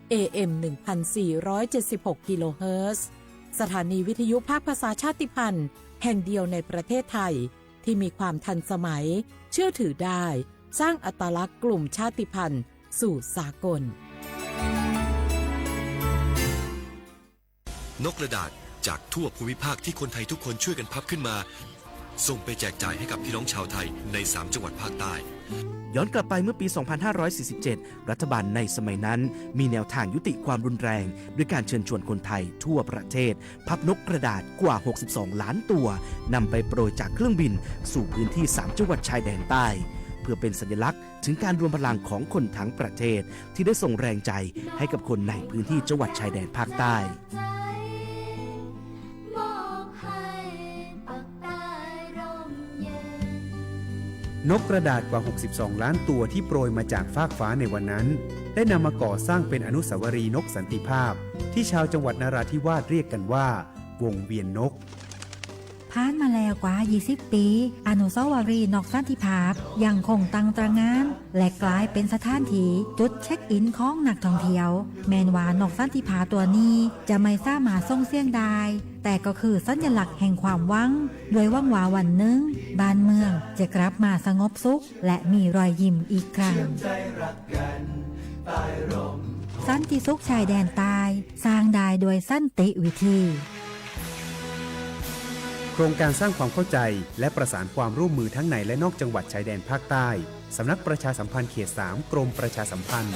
เอ เอ็ม หนึ่งพันสี่ร้อยเจ็ดสิบหก กิโลเฮิรตซ์ สถานีวิทยุภาคภาษาชาติพันธุ์แห่งเดียวในประเทศไทยที่มีความทันสมัย เชื่อถือได้ สร้างอัตลักษณ์กลุ่มชาติพันธุ์สู่สากล นกกระดาษจากทั่วภูมิภาคที่คนไทยทุกคนช่วยกันพับขึ้นมา ส่งไปแจกจ่ายให้กับพี่น้องชาวไทยในสามจังหวัดภาคใต้ ย้อนกลับไปเมื่อปี สองพันห้าร้อยสี่สิบเจ็ด รัฐบาลในสมัยนั้นมีแนวทางยุติความรุนแรง ด้วยการเชิญชวนคนไทยทั่วประเทศ พับนกกระดาษกว่า หกสิบสอง ล้านตัว นำไปโปรยจากเครื่องบินสู่พื้นที่สามจังหวัดชายแดนใต้ เพื่อเป็นสัญลักษณ์ถึงการรวมพลังของคนทั้งประเทศ ที่ได้ส่งแรงใจให้กับคนในพื้นที่จังหวัดชายแดนภาคใต้ นกกระดาษกว่า หกสิบสอง ล้านตัวที่โปรยมาจากฟากฟ้าในวันนั้น ได้นำมาก่อสร้างเป็นอนุสาวรีย์นกสันติภาพ ที่ชาวจังหวัดนราธิวาสเรียกกันว่า วงเวียนนก ผ่านมาแล้วกว่า ยี่สิบ ปี อนุสาวรีย์นกสันติภาพ ยังคงตั้งตระหง่าน และกลายเป็นสถานที่จุดเช็คอินของนักท่องเที่ยว แม้นว่านกสันติภาพตัวนี้จะไม่สามารถส่งเสียงได้ แต่ก็คือสัญลักษณ์แห่งความหวัง ด้วยหวังว่าวันหนึ่ง บ้านเมืองจะกลับมาสงบสุข และมีรอยยิ้มอีกครั้ง สันติสุขชายแดนใต้ สร้างได้ด้วยสันติวิธี โครงการสร้างความเข้าใจและประสานความร่วมมือทั้งในและนอกจังหวัดชายแดนภาคใต้ สำนักประชาสัมพันธ์เขต สาม กรมประชาสัมพันธ์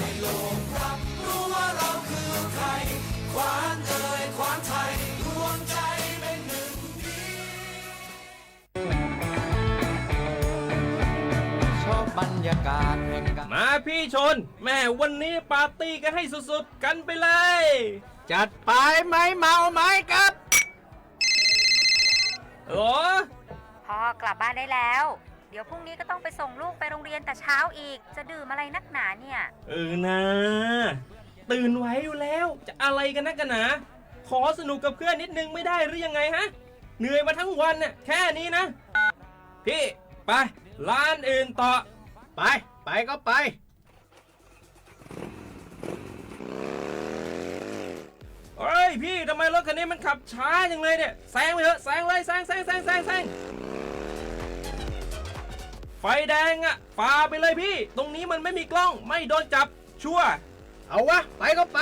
ชอบบรรยากาศแห่งการ มาพี่ชน แม่วันนี้ปาร์ตี้กันให้สุดๆ กันไปเลย จัดไป ไม่เมาไม่กลับ ฮัลโหล พ่อกลับบ้านได้แล้ว เดี๋ยวพรุ่งนี้ก็ต้องไปส่งลูกไปโรงเรียนแต่เช้าอีก จะดื่มอะไรนักหนาเนี่ย เออนะ ตื่นไหวอยู่แล้ว จะอะไรกันนักกันหนา ขอสนุกกับเพื่อนนิดนึงไม่ได้หรือยังไงฮะ เหนื่อยมาทั้งวันน่ะ แค่นี้นะ พี่ ไป ร้านอื่นต่อ ไป ไปก็ไป เฮ้ยพี่ ทำไมรถคันนี้มันขับช้าจังเลยเนี่ย แซงไปเถอะ แซงเลย แซง แซง แซง แซง แซง ไฟแดงอะ ฝ่าไปเลยพี่ ตรงนี้มันไม่มีกล้อง ไม่โดนจับ ชัวร์ เอาวะ ไปก็ไป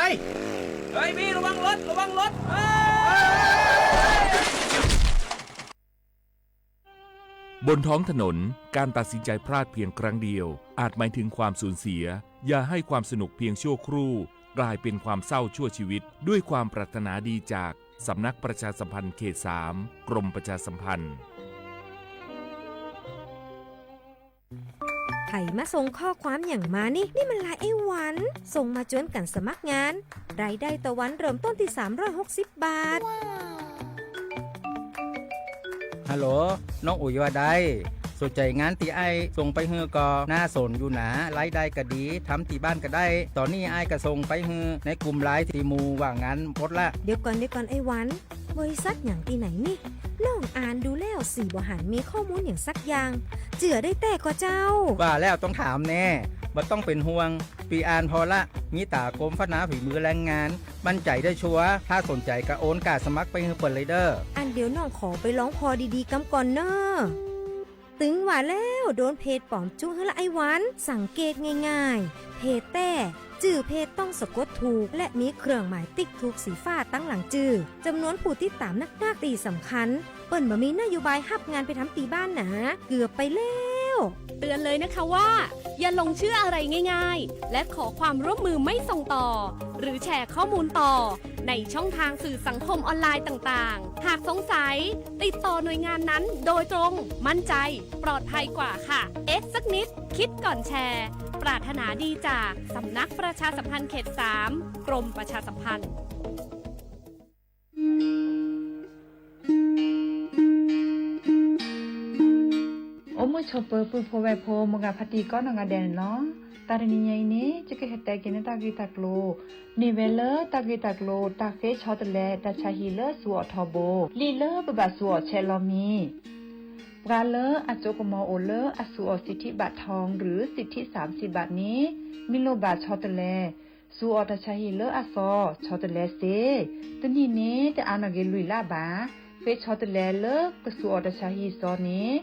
เฮ้ยพี่ ระวังรถ ระวังรถ เฮ้ย บนท้องถนน การตัดสินใจพลาดเพียงครั้งเดียว อาจหมายถึงความสูญเสีย อย่าให้ความสนุกเพียงชั่วครู่ กลายเป็นความเศร้าชั่วชีวิต ด้วยความปรารถนาดีจาก สำนักประชาสัมพันธ์เขต สาม กรมประชาสัมพันธ์ ใผมาส่งข้อความหยังมานี่ นี่มันไลน์ไอ้หวัน ส่งมาจวนกั๋นสมัครงาน รายได้ต่อวันเริ่มต้นที่สามร้อยหกสิบบาท ฮัลโหล น้องอุ๋ยว่าใด สนใจ๋งานตี้อ้ายส่งไปหื้อก่อ น่าสนอยู่หนา รายได้ก็ดี ทำตี้บ้านก็ได้ ต๋อนนี้อ้ายก็ส่งไปหื้อในกลุ่มไลน์ตี้หมู่ว่างงานหมดละ เดี๋ยวก่อน เดี๋ยวก่อนไอ้หวัน บริษัทหยังตี้ไหนนี่ น้องอ่านดูแล้วสี่บ่หันมีข้อมูลหยังสักอย่าง เจื้อได้แต๊ก่อเจ้า ว่าแล้วต้องถามแน่ บ่ต้องเป๋นห่วง ปี้อ่านผ่อละ มีต๋ากรมพัฒนาฝีมือแรงงาน มั่นใจ๋ได้ชัวร์ ถ้าสนใจ๋ก็โอนก้าสมัครไปหื้อเปิ้นเลยเด้อ อันเดี๋ยวน้องขอไปลองผ่อดีๆ กำก่อนเน่อ ตึงว่าแล้ว โดนเพจป๋อมจุ๊หื้อละไอ้หวัน สังเกตง่ายๆ เพจแต๊ จื้อเพจต้องสะกดถูก และมีเครื่องหมายติ๊กถูกสีฟ้าตังหลังจื้อ จำนวนผู้ติดตามนักๆ ตี้สำคัญ เปิ้นบ่มีนโยบายฮับงานไปทำตี้บ้านหนา เกือบไปแล้ว เตือนเลยนะคะว่า อย่าหลงเชื่ออะไรง่ายๆ และขอความร่วมมือไม่ส่งต่อ หรือแชร์ข้อมูลต่อ ในช่องทางสื่อสังคมออนไลน์ต่างๆ หากสงสัย ติดต่อหน่วยงานนั้นโดยตรง มั่นใจ ปลอดภัยกว่าค่ะ เอ๊ะสักนิด คิดก่อนแชร์ ปรารถนาดีจากสำนักประชาสัมพันธ์เขต สาม กรมประชาสัมพันธ์ အိၣ်မုာ်ဆိးပၢၤ ပုၢ်ဖိဝဲၢ်ဖိ မိၢ်ဂၤဖါတံၢ်ကိးနီၢ်ဂၤဒဲးန့ၣ်လီၤ. တၢ်တနံၤညါအံၤန့ၣ် ယကဟဲတဲက့ၤန့ၢ်တၢ်ဂ့ၢ်တၢ်ကျိၤ မ့ၢ်ဝဲလၢတၢ်ဂ့ၢ်တၢ်ကျိၤ တၢ်ဃ့ဆီတလဲ တၢ်ဆါဟံၣ်လၢဆူအီၣ်ထီဘိ လံာ်လၢပဘၣ်ဆူအီၣ်ဆဲးလီၤမံၤ ပှၤလၢအစိကမီၤအိၣ်လၢအဆူအီၣ်စံးထံးဘးထီၣ် หรือ စံးထံး สามสิบบาท န့ၣ် မ့ၢ်လိၣ်ဘၣ်ဆီတလဲ စူးအီၣ်တၢ်ဆါဟံၣ်လၢအစီၤဆီတလဲစ့, တနံၣ်န့ၣ်တအါနီၣ်က့ၤလွံၢ်လါဘၣ်. ဃ့ဆီတလဲလၢကစူးအီၣ်တၢ်ဆါဟံၣ်စီၤန့ၣ်,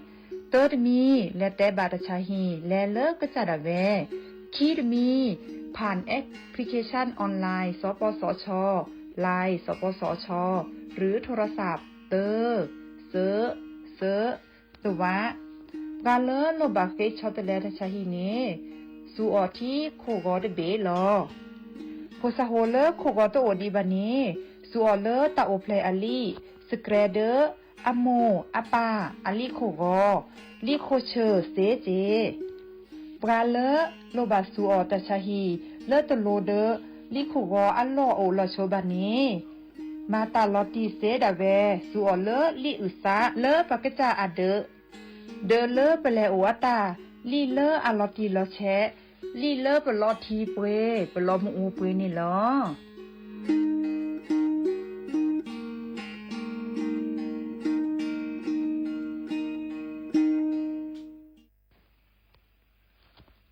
တၢတမံၤ လဲၤတဲဘၣ်တၢ်ဆါဟံၣ် လဲၤလၢကစၢ်ဒၣ်ဝဲ, ခံတမံၤ ผ่านแอปพลิเคชันออนไลน์ สปสช Line สปสช หรือโทรศัพท์ တၢ, စၢ, စၢ, တဝး. ပှၤလၢလိၣ်ဘၣ်ဃ့ဆီတလဲတၢ်ဆါဟံၣ်န့ၣ် စူးအီၣ်ထံခိၣ်ဂီၤတဘ့ၣ်လီၤ. ဖိစၢ်ဖိလၢခိၣ်ဂီၤတအိၣ်ဒံးဘၣ်န့ၣ် စူးအီၣ်လၢတၢ်အိၣ်ဖျဲၣ်အလံာ် စကြဲဒၢ အမိၢ်အပၢ်အလံာ်ခိၣ်ဂီၤ, လံာ်ခိၣ်ဆၢၣ်စ့က့. ပှၤလၢလိၣ်ဘၣ်စူးအီၣ်တၢ်ဆါဟံၣ် လၢတလိၤဒီးလံာ်ခိၣ်ဂီၤအလီၢ်အိၣ်လီၢ်ဆိးဘၣ်န့ၣ် မၤတၢ်လီၤတံၢ်စ့ဒၣ်ဝဲ စူးအီၣ်လၢလံာ်အုၣ်သးလၢပကစၢ်အဒၢး, ဒၢးလၢပလဲၤအိၣ်အတၢ်, လံာ်လၢအလီၤတံၢ်လီၤဆဲး, လံာ်လၢပလီထံပှ့ၤ ပလီမ့ၣ်အူပှ့ၤန့ၣ်လီၤ.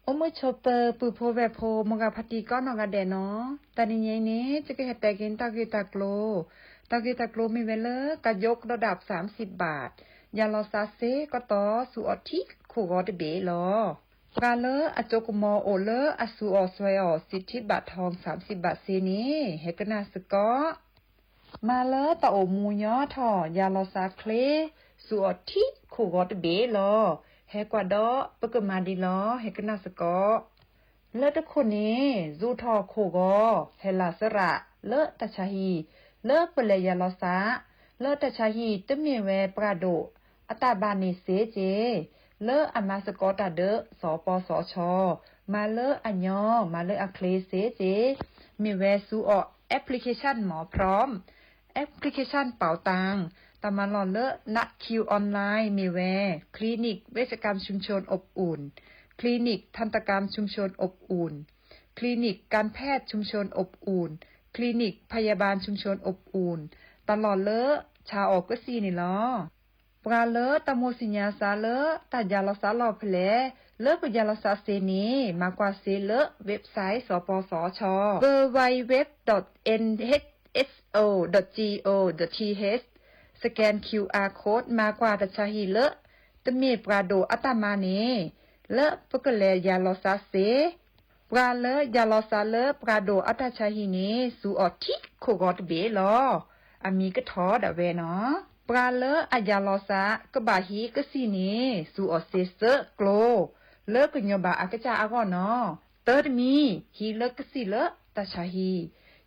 အိၣ်မုာ်ဆိးပၢၤ ပုၢ်ဖိဝဲၢ်ဖိ မိၢ်ဂၤဖါတံၢ်ကိးနီၢ်ဂၤဒဲးနီၤ, တနံၤညါအံၤန့ၣ် ယကဟဲတဲက့ၤတၢ်ဂ့ၢ်တၢ်ကျိၤ, တၢ်ဂ့ၢ်တၢ်ကျိၤမ့ၢ်ဝဲလၢ ကယိကဒီးဒၣ် သၢဆံဘး, ယၤလီၤစးစ့ကတီၢ် စူးအီၣ်ထံခိၣ်ဂီၤတဘ့ၣ်လီၤ. ပှၤလၢအစိကမီၤအိၣ်လၢအစူးအီၣ်စွဲအီၣ် စံးထံဘးထီၣ် သၢဆံဘးစ့န့ၣ် ဟဲကနၣ်စ့ၢ်ကီး မၤလၢတၢ်အိၣ်မူညီထီၣ် ယၤလီၤစးချ့ စူးအီၣ်ထံခိၣ်ဂီၤတဘ့ၣ်လီၤ. ဟဲကွၢ်ဒီးပကမၤဒ်လီၤ ဟဲကနၣ်စ့ၢ်ကီး. လၢတခိၣ်န့ၣ် စူးထီၣ်ခိၣ်ဂီၤ ဟဲလၢစရး လၢတၢ်ဆါဟံၣ် လၢပလဲၤယၤလီၤစး လၢတၢ်ဆါဟံၣ်တမ့ၢ်ဝဲပှၤဒိၣ်အတၢ်ဘါန့ၣ်စ့က့ လၢအမၤစ့ၢ်ကီးတၢ်ဒၢး စပစချ မၤလၢအညီ မၤလၢအချ့စ့က့ မ့ၢ်ဝဲစူးအီၣ် application မ့ၢ် พร้อม application เป๋าตัง တၢ်မၤလီၢ်လၢ นัดคิวออนไลน์ မ့ၢ်ဝဲ คลินิกเวชกรรมชุมชนอบอุ่น คลินิกทันตกรรมชุมชนอบอุ่น คลินิกการแพทย์ชุมชนอบอุ่น คลินิกพยาบาลชุมชนอบอุ่น တၢ်လီၢ်လၢဆါအီၣ်ကစံၣ်န့ၣ်လီၤ. ပှၤလၢတၢ်မိၣ်သ့ၣ်ညါစးလၢ တၢ်ယၤလီၤစးလီၢ်ဖဲလဲၣ် လၢပယၤလီၤစးစ့န့ၣ် မၤကွၢ်စ့လၢ website စပစချ www.nhso.go.th, scan QR code မၤကွၢ်တၢ်ဆါဟံၣ်လၢ တမ့ၢ်ပှၤဒိၣ်အတၢ်မၤန့ၣ် လၢပကလဲၤယၤလီၤစးစ့ ပှၤလၢယၤလီၤစးလၢပှၤဒိၣ်အတၢ်ဆါဟံၣ်န့ၣ် စူးအီၣ်ထံခိၣ်ဂီၤတဘ့ၣ်လီၤ. အမံၤကထီၣ်ဒၣ်ဝဲနီၤ. ပှၤလၢအယၤလီၤစး ကဘၣ်ဟံးကစံၣ်န့ၣ် စူးအီၣ်စ့စၢၣ်ကျိၤ လၢကညီၤဘၣ်အကစၢ်အဂီၢ်နီၤ. တၢတမံၤ ဟံးလၢကစံၣ်လၢတၢ်ဆါဟံၣ်,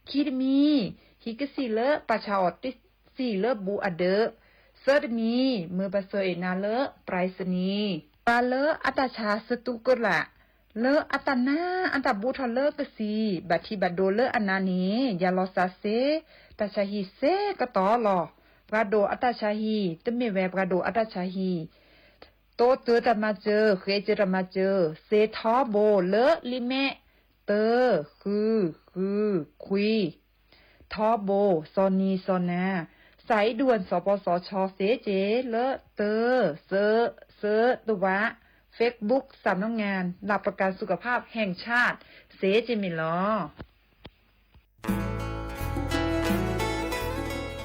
ခံတမံၤ ဟံးကစံၣ်လၢပှၤဆါအီၣ်တစံၣ်လၢဘူးအဒၢး, သၢတမံၤ မၢပှၤစၢၤအ့ၣ်နၤလၢ ပြၢးစနံၤ. ပှၤလၢအတၢ်ဆါစတူးကလာ် လၢအတၢ်နါအတၢ်ဘူးထီၣ်လၢကစံၣ် ဘၣ်ထံးဘၣ်ဒိလၢအနါန့ၣ် ယၤလီၤစးစ့ တၢ်ဆါဟံၣ်စ့ကတီၢ်လီၤ. ပှၤဒိၣ်အတၢ်ဆါဟံၣ် တမ့ၢ်ဝဲပှၤဒိၣ်အတၢ်ဆါဟံၣ် တိစၢၤတၢ်မၤစၢၤ ဃ့စၢၤတၢ်မၤစၢၤ စ့ထီဘိလၢလံာ်မဲာ် တၢ ဃု ဃု ခွံ ထီဘိ စီၤနံၤစီၤနၤ စးအံၤဒူၣ်စပစချ စ့က့လၢ တၢ စၢ စၢ တဝး Facebook สำนักงานหลักประกันสุขภาพแห่งชาติ စ့က့မ့ၢ်လီၤ.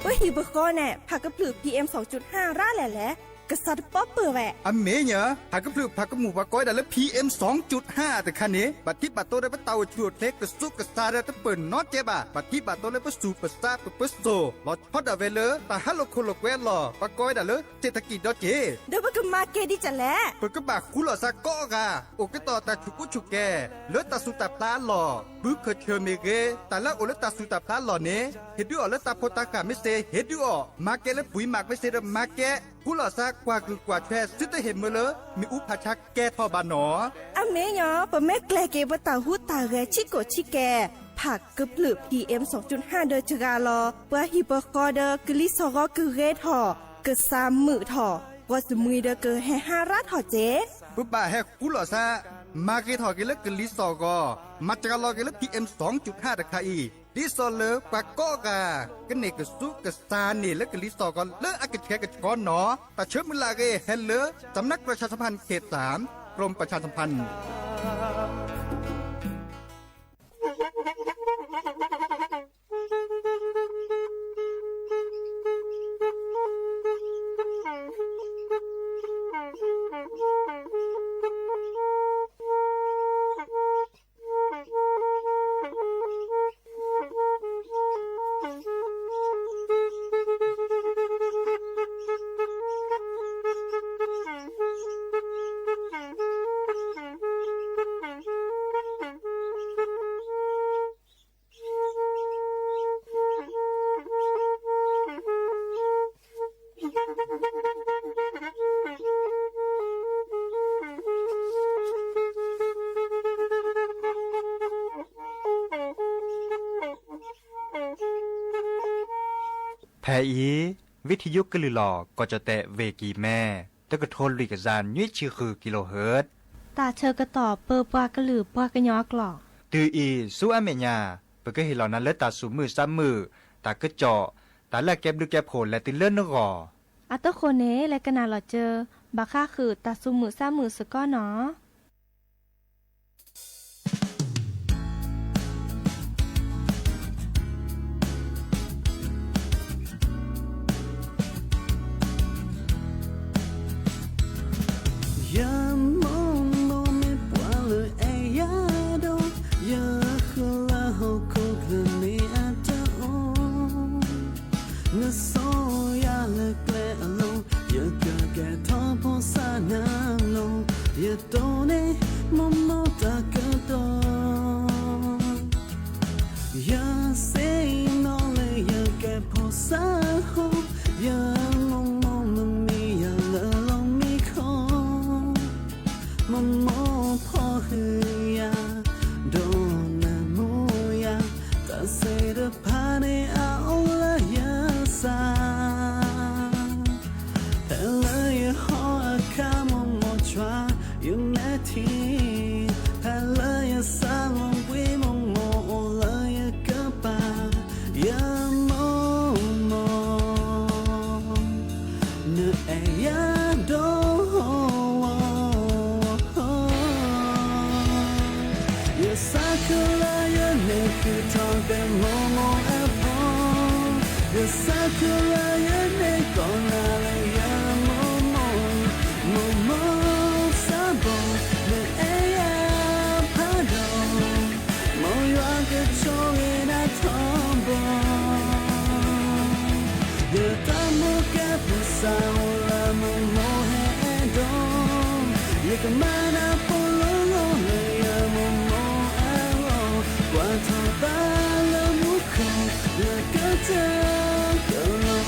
ပဟံၣ်ပဃီန့ၣ် ဖးကဖျၢၣ် PM စူးကၠံၣ်ဟၣ် ရၣ်လဲၣ်လဲၣ် ကစးတပီၢ်ပၢၢ်ဝဲ. အမ့ၢ်ညါ ဖးကဖျၢၣ်ဖးကမူၣ်ပှၤကိးဝဲဒၣ်လၢ PM စူးကၠံၣ်ဟၣ် တခါန့ၣ် ဘၣ်ထံးဘၣ်တိဒီးပတၢ်အိၣ်ဆူၣ်အိၣ်ချ့ ကစူးကစၢ်ဒီးတပၢၢ်နီတကဲဘၣ်. ဘၣ်ထံးဘၣ်တိလၢပစူၢ်ပစါပပၢၤစိၣ် လီၤဆီဒၣ်ဝဲလၢ တၢ်ဟးလိာ်ခိၣ်လိာ်ကွဲအလီၢ် ပှၤကိးဝဲဒၣ်လၢ เศรษฐกิจ ဒီးက့ၤ ဒီးပကမၤကဲဒ်လဲၣ်. ပကဘၣ်ဃူလိာ်သးကိးဂၤ အိၣ်က့ၤဒီးတၢ်ဆူၣ်ကူဆူၣ်ကဲၤ လၢတၢ်ဆူးတၢ်ဖျါအလီၢ် ဘုခၢၣ်ဆၢၣ်မ့ၢ်ဂ့ၤ တၢ်လၢအအိၣ်လၢတၢ်ဆူးတၢ်ဖျါအလီၢ်န့ၣ် ဟ့ၣ်ဒုးအီၤလၢတၢ်ဖိတၢ်ဃၢ်မ့ၢ်စ့ ဟ့ၣ်ဒုးအီၤ မၤကဲလၢပှံၤမးမ့ၢ်စ့ဒီးမၤကဲ ဃူလိာ်သးကွၢ်ဂုာ်ကွၢ်ထွဲ သုတဟ့ၣ်မၢလၢ မ့ၣ်အူဖးဆါကဲထီၣ်ဘၣ်နီၤ. အမ့ၢ်ညီ ပမ့ၢ်ကျဲၤက့ၤပတၢ်ဟူးတၢ်ဂဲၤဆံးကိာ်ဆံးကဲၤ ဖးကဖျၢၣ် PM စူးကၠံၣ်ဟၣ် ဒီးစှၤလီၤ ပှၤဟံၣ်ပဃီဒီးကလံၤစိးဂီၤကဂ့ၤထီၣ် ကစၢ်မုာ်ထီၣ် ပှၤစမှံၤဒီးကဟဲဟါရၣ်ထီၣ်က့ၤ. ပဘၣ်ဟဲဃူလိာ်သး မၤဂ့ၤထီၣ်က့ၤလၢကလံၤစိးဂီၤ မၤစှၤလီၤက့ၤလၢ PM စူးကၠံၣ်ဟၣ် တခါအံၤ ဒ်သိးလၢပှၤကိးဂၤ ကန့ၢ်ကစူးကစၢ်န့ၣ်လၢကလံၤစိးဂီၤလၢအကဆှဲကဆှီနီၤ. တၢ်ဆၢမုၢ်လၢ်အဂ့ၢ် ဟဲလၢ สำนักประชาสัมพันธ์เขตสาม กรมประชาสัมพันธ์ ဖဲအံၤ ဝံထယုကလုၢ်လီၤ ကီၢ်ကၠီၣ်တဲၣ် ဝ့ၢ်ကံၢ်မဲ တကထိလွံၢ်ကယၤနွံဆံဃု ကံလိဟၢၣ် တၢ်ဆၢကတီၢ်ပၢပှၤကလုာ်ပှၤကညီအကျိာ် တုၤအံၤဆူအမဲာ်ညါ ပကဟ့ၣ်လီၤနၤလၢတၢ်သူၣ်မုာ်သးမုာ်, တၢ်ကစီၣ်, တၢ်လၢအကဲဘျုးကဲဖှိၣ်လဲၤတုၤလၢနဂီၢ်. အသးဃိန့ၣ် လဲၤကနၣ်လီၤစၢၤ ဘၣ်ဃးဃုာ်တၢ်သူၣ်မုာ်သးမုာ်စ့ၢ်ကီးနီၤ. ယမိၢ်မိၢ်မ့ၢ်ပှၤလၢအဲၣ်ယၤဒီး, ယဃုလၢဟီၣ်ခိၣ်ချၢန့ၣ်အတအိၣ်, နဆိၣ်ယၤလၢကျဲအလိၤ, ယကကဲထီၣ်ဖိသၣ်နၤလီၤ, ယတိၢ်န့ၢ်မိၢ်မိၢ်တၢ်ကတိၤ ယစ့နီၣ်လၢယကဲဖိသၣ်ဟီ, ယမိၢ်မိၢ်မ့မ့ၢ်ယၤလၢလီၢ်မံခိၣ်, မိၢ်မိၢ်ဖီၣ်ဟုယၤ, ဒီးနၢမူယၤ, တၢ်သ့ၣ်တဖၣ်န့ၣ်အအိၣ်လၢယသး ဖဲလၢယဟီၣ်အခါမိၢ်မိၢ်တြီ ယမဲာ်ထံ, ဖဲလၢယသးလီၤဘှံးမိၢ်မိၢ်အိၣ်လၢယကပၤ, ယမိၢ်မိၢ် နအဲၣ်ယၤဒီး ယသးခုလၢယန့ၢ်ဃုာ်ထီၣ်က့ၤမိၢ်မိၢ်အဖီ, ယသးခုလၢယန့ၢ်ကိးနၤလၢယမိၢ်မိၢ်, မိၢ်မိၢ်သးဘီ, နအဲၣ်ယၤဖးဒိၣ်, မိၢ်ယွၤကဆိၣ်ဂ့ၤနၤထီဘိ ယတၢ်မူကဲဖိသၣ်အိၣ်လၢမိၢ်မိၢ်ဟဲအဲၣ်ဒိး, ယကမၤနၢ်ဖိလိၤလိၤလၢယမိၢ်မိၢ်အဂီၢ်, ကွၢ်ထီၣ်ဘၣ်လၢမူခိၣ်လၢကတၢၢ်ကလိၤ,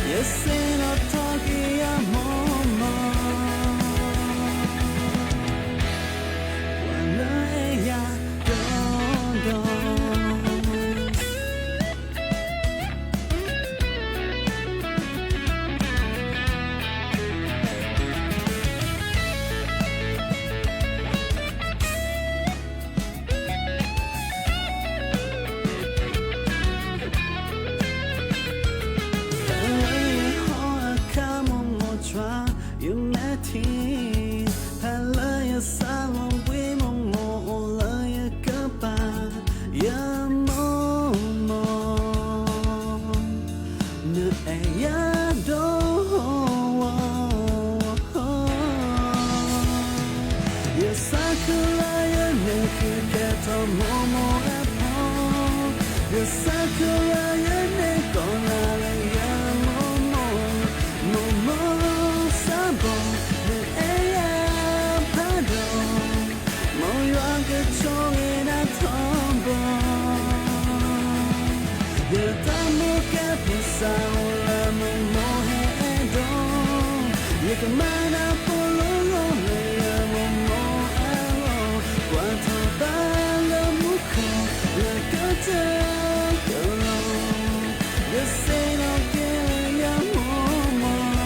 ယစ့နီၣ်ထီၣ်က့ၤယမိၢ်မိၢ် ပှၤလၢအဲၣ်ယၤဒီးဒီး ဖဲလၢယဟီၣ်အခါမိၢ်မိၢ်တြီ ယမဲာ်ထံ, ဖဲလၢယသးလီၤဘှံးမိၢ်မိၢ်အိၣ်လၢယကပၤ, ယမိၢ်မိၢ် နအဲၣ်ယၤဒီး ယသးခုလၢယန့ၢ်ဃုာ်ကဲထီၣ်မိၢ်မိၢ်အဖီ, ယသးခုလၢယန့ၢ်ကိးနၤလၢယမိၢ်မိၢ်, မိၢ်မိၢ်သးဘီ, နအဲၣ်ယၤဖးဒိၣ်, မိၢ်ယွၤကဆိၣ်ဂ့ၤနၤထီဘိ ယတၢ်မူကဲဖိသၣ်အိၣ်လၢမိၢ်မိၢ်ဟဲအဲၣ်ဒိး, ယကမၤနၢ်ဖိလိၤလိၤလၢယမိၢ်မိၢ်အဂီၢ်, ကွၢ်ထီၣ်ဘၣ်လၢမူခိၣ်လၢကတၢၢ်ကလိၤ, ယစ့နီၣ်က့ၤလၢယမိၢ်မိၢ်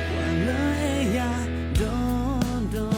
ပှၤလၢအဲၣ်ယၤဒီးဒီး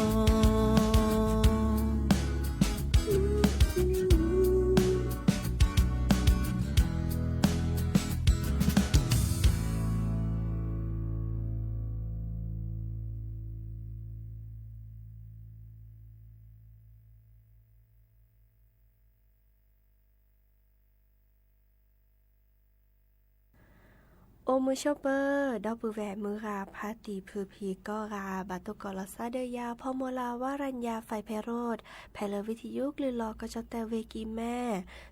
အိၣ်မုာ်ဆိးပၢၤ ဒီပုၢ်ဝဲၢ်မုၢ်ဂၤဖါတံၢ်ဖုဖံးကိးဂၤ ဘၣ်တိၢ်ကီးလီၤသးဒီးယၤ ဖီမီၤလၤ ဝါရၤညါ ဖဲးဖဲးရိး ဖဲလၢဝံထယုကလုၢ်လီၤ ကီၢ်ကၠီၣ်တဲၣ် ဝ့ၢ်ကံၢ်မဲ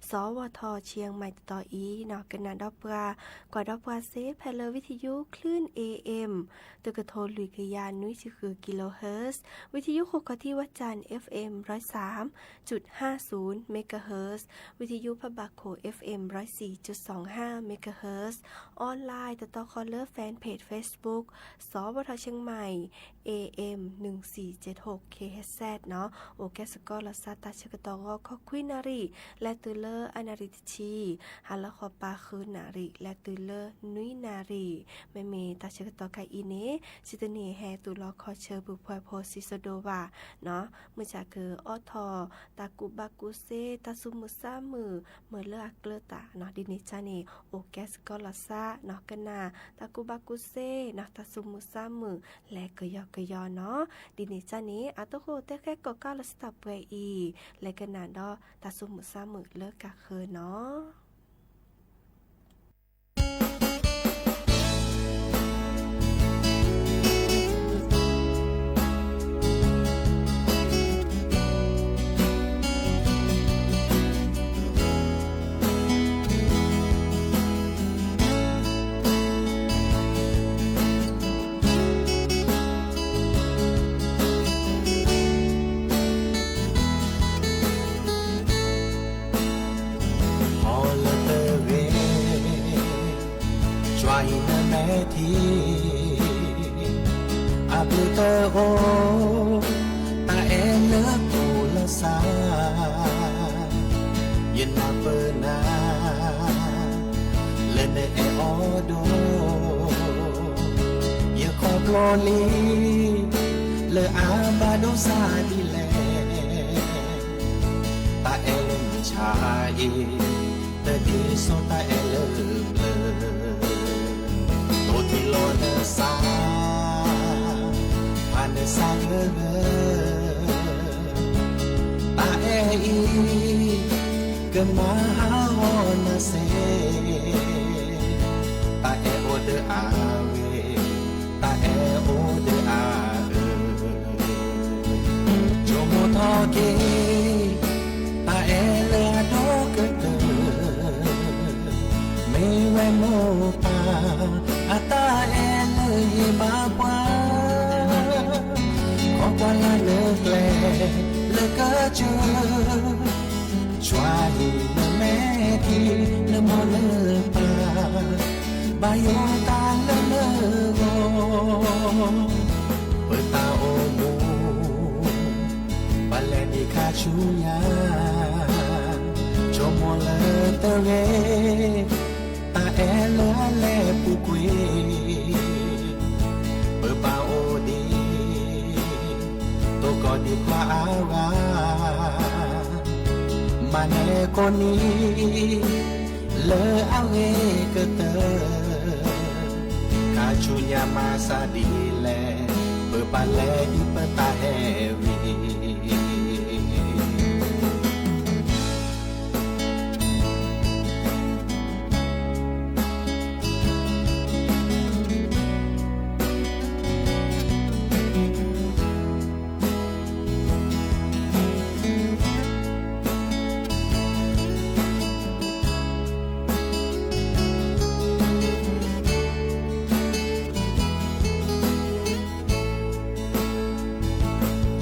စီၤဝီၤထီၣ် ဆံၣ်မဲၣ်တတီၤအံၤ ကနၣ်ဒီးပှၤ ကွၢ်ဒီးပှၤသ့ ဖဲလၢဝံထယု คลื่น เอ เอ็ม တကထိလွံၢ်ကယၤနွံဆံဃု kilohertz, ဝံထယုဃိာ်ခီၣ်ထံးဝဲတၢ် FM ร้อยสามจุดห้าศูนย์ megahertz, ဝံထယုဖးဘၣ်ခိၣ် FM ร้อยสี่จุดสองห้า megahertz, online တတီခီလၢ fan page Facebook စီၤဘီထီၣ် Chiang Mai AM หนึ่งสี่เจ็ดหก KHZ နီၤ, အိၣ်ကဲစ့ၢ်ကီးလီၤစး တၢ်ဆၢကတီၢ်ဂီၤခီခွံနၣ်ရံၣ် လဲၤတုၤလၢအနၣ်ရံၣ်တဆံ, ဟါလီၤဃီပၤဃုနၣ်ရံၣ် လဲၤတုၤလၢနွံနၣ်ရံၣ်, မ့မ့ၢ်တၢ်ဆၢကတီၢ်ခဲအံၤန့ၣ် စံးတန့ၢ်ဟဲသုးလီခီဆၢ ပူၤဖှဲဖိစံးစဒိးဘၣ်နီၤ, မုၢ်ဆါကအိးထီၣ် တၢ်ကူၣ်ဘၣ်ကူၣ်သ့ တၢ်သူၣ်မုာ်သးမုာ် မ့ၢ်လၢအကျၢၤတၢ်နီၤ, ဒ်န့ၣ်အံၤန့ၣ် အိၣ်ကဲစ့ၢ်ကီးလီၤစးနီၤ, ကနၣ်တၢ်ကူၣ်ဘၣ်ကူၣ်သ့နီၤ, တၢ်သူၣ်မုာ်သးမုာ် လဲၤကယီကယီနီၤ, ဒ်န့ၣ်အံၤန့ၣ် အသကိးတဲဃဲကိးကးလီၤစးတၢ်ပှဲၤအံၤ, လဲၤကနၣ်ဒီးတၢ်သူၣ်မုာ်သးမုာ်လၢကဃၢၤနီၤ. ဟီလၢတဂ့ၤ, ကွၢ်အံၤနမဲာ်ထံ, အဘျုးတအိၣ်, တၢ်အဲၣ်လၢပူၤလၢစါ, ယနၢ်ပၢၢ်နၤ လၢနအဲၣ်အီၤဒိၣ်, ယခီဖျိလံ လၢအဘၣ်ဒိစါဒ်လဲၣ်, တၢ်အဲၣ်လၢမုၢ်ဆါအံၤ တဒ်သိးတၢ်အဲၣ်လၢပျၢၤ, တိၢ်ထံလီၤနသး ဖးနသးဂၢၢ်ဂၢၢ်, တၢ်အဲၣ်အံၤ ကမၤဟးဂီၤနၤစ့ၢ်, တၢ်အဲၣ်အိၣ်ဒီးအဂ့ၤ, တၢ်အဲၣ်အိၣ်ဒီးအဂၢၢ်, ဆိကမိၣ်ထီၣ်က့ၤ တၢ်အဲၣ်လၢအဒိၣ်ကတၢၢ်, မ့ၢ်ဝဲမိၢ်ပၢ် အတၢ်အဲၣ်လၢဟ့ၣ်ဘၣ်ပှၤ, ခီကွၢ်လၢနကျဲ လၢကစၢၢ်, ကွၢ်အံၤနမဲာ်ထံ နမိၢ်နပၢ် ဘၣ်ယိၣ်တၢ်လၢနဂီၢ်, ပတၢ်အိၣ်မူ ပလဲၤဒံးခါဆူညါ, ဆိကမိၣ်လၢတဂ့ၤ, တၢ်အဲၣ်လၢအလဲၤပူၤကွံာ်, ပဘၣ်အိၣ်ဒံး တိၢ်ကီၢ်ဒံးပှၤအါဂၤ, မၤနၢၤကိးနံၤ လၢအဂ့ၤကတၢၢ်, ခါဆူညါမၤစၢ်ဒ်လဲၣ်, ပဘၣ်လဲၤဒံးပတၢ်ဟဲဝံၤ.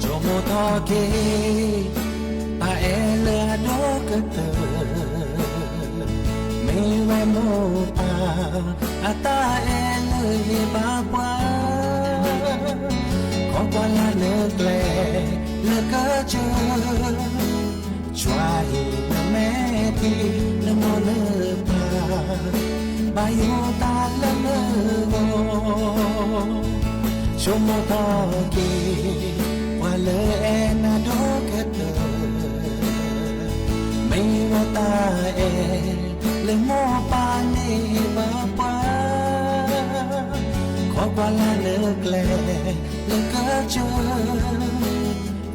ဆိကမိၣ်ထီၣ်က့ၤ တၢ်အဲၣ်လၢအဒိၣ်ကတၢၢ်, မ့ၢ်ဝဲမိၢ်ပၢ် အတၢ်အဲၣ်လၢဟ့ၣ်ဘၣ်ပှၤ, ခီကွၢ်လၢနကျဲ လၢကစၢၢ်, ကွၢ်အံၤနမဲာ်ထံ နမိၢ်နပၢ် ဘၣ်ယိၣ်တၢ်လၢနဂီၢ်, ဆိကမိၣ်ထီၣ်က့ၤ ပှၤလၢအဲၣ်နၤဒိၣ်ကတၢၢ်, မ့ၢ်ဝဲတၢ်အဲၣ် လၢမိၢ်ပၢ်န့ၢ်ဘၣ်ပှၤ, ခီကွၢ်လၢနကျဲ လၢကစၢၢ်,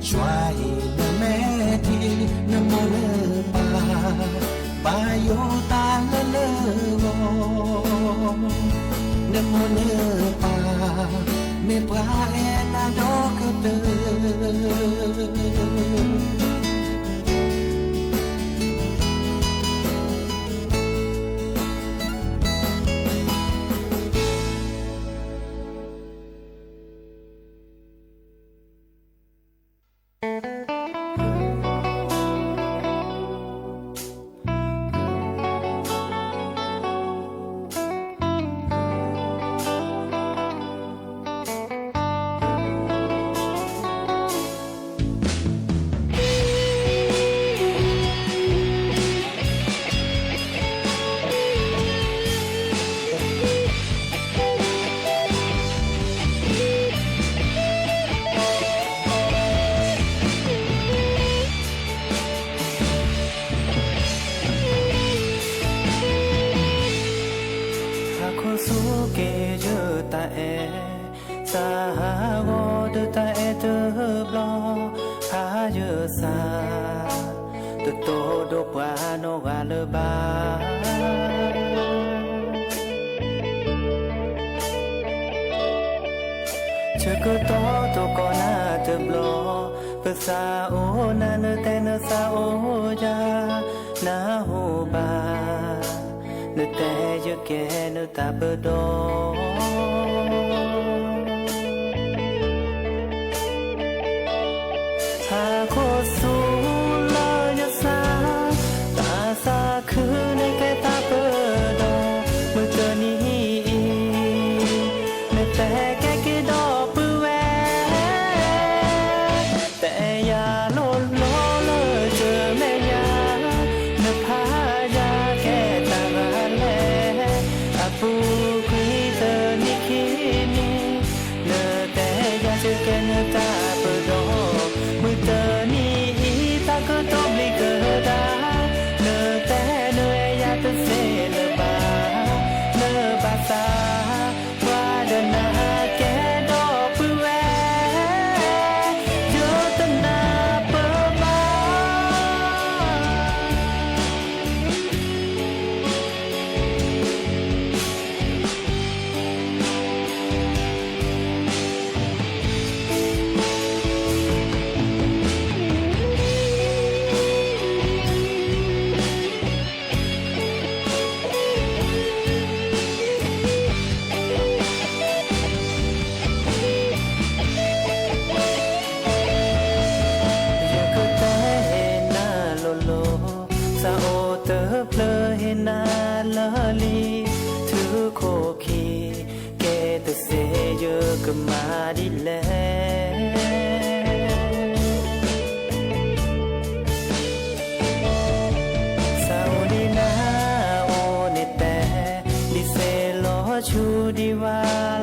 ကွၢ်အံၤနမဲာ်ထံ နမိၢ်နပၢ် ဘၣ်ယိၣ်တၢ်လၢနဂီၢ်, နမိၢ်နပၢ် မ့ၢ်ပှၤအဲၣ်နၤဒိၣ်ကတၢၢ်. တၢ်ဟးဂီၤဒီးတၢ်အဲၣ်တဘျီ, ဖးယစၢ်, တတိၢ်ဒိၣ်ပှၤနီၢ်ဂၤလၢၤဘၣ်. ဆၢကတီၢ်တကီၢ်နၤတဘျီ, ပသးအိၣ်နၤနတဲနသးအိၣ်ယၤ, နဟူဘၣ်, နတဲယကဲနတၢ်ပဒီ ဟးခိၣ်ဆူလၢယသး, တၢ်သးခုန့ၣ်ကဲတၢ်ပဒီ, မုၢ်တနံၤအံၤ, နတဲကဲက့ၤဒီပုၢ်ဝဲၢ်, တဲယၤလိၤလိၤလၢကမဲာ်ညါ, နဖးယၤကဲတၢ်ဂၤလဲၣ်, အပူၤကွံာ်တနံၤခံနံၤ, နတဲယၤယကဲနတၢ်ပဒီ, မုၢ်တနံၤအံၤတၢ်ကတိၤဘျံးကဒါ, နတဲနအဲၣ်ယၤတသ့လၢၤဘၣ်, နဘၣ်သး, ပှၤဒီးနၤကဲဒီပုၢ်ဝဲၢ်, ယတနၢ်ပၢၢ်ဘၣ်. ယကတဲနၤလိၤလိၤ, သးအိၣ်တဖျၢၣ်ဟ့ၣ်နၤလၢာ်လံ, ထုးခိၣ်ခံ, ကဲတသ့ယကမၤဒ်လဲၣ်. သးအိၣ်ဒံးနၤအိၣ်န့ၣ်တဲ, ဒံးစ့လီၤဆူဒံးဝါ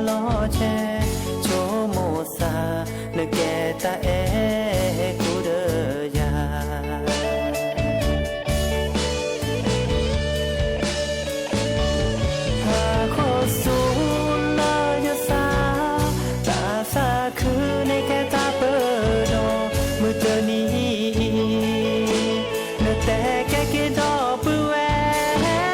လီၤဆဲး, ဆိကမိၣ်သး, နကဲတၢ်အဲၣ်ကူဒီးယၤ ဟးခိၣ်ဆူလၢယသး, တၢ်သးခုန့ၣ်ကဲတၢ်ပဒီ, မုၢ်တနံၤအံၤ, နတဲကဲက့ၤဒီပုၢ်ဝဲၢ်,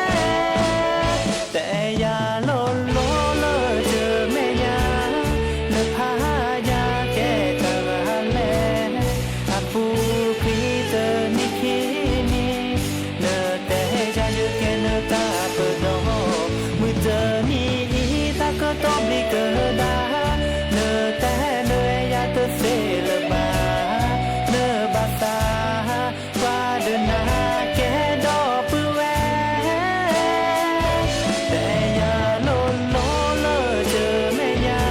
တဲယၤလိၤလိၤလၢကမဲာ်ညါ, နဖးယၤကဲတၢ်ဂၤလဲၣ်, အပူၤကွံာ်တနံၤခံနံၤ, နတဲယၤယကဲနတၢ်ပဒီ, မုၢ်တနံၤအံၤတၢ်ကတိၤဘျံးကဒါ, နတဲနအဲၣ်ယၤတသ့လၢၤဘၣ်, နဘၣ်သး, ပှၤဒီးနၤကဲဒီပုၢ်ဝဲၢ်, တဲယၤလိၤလိၤလၢကမဲာ်ညါ,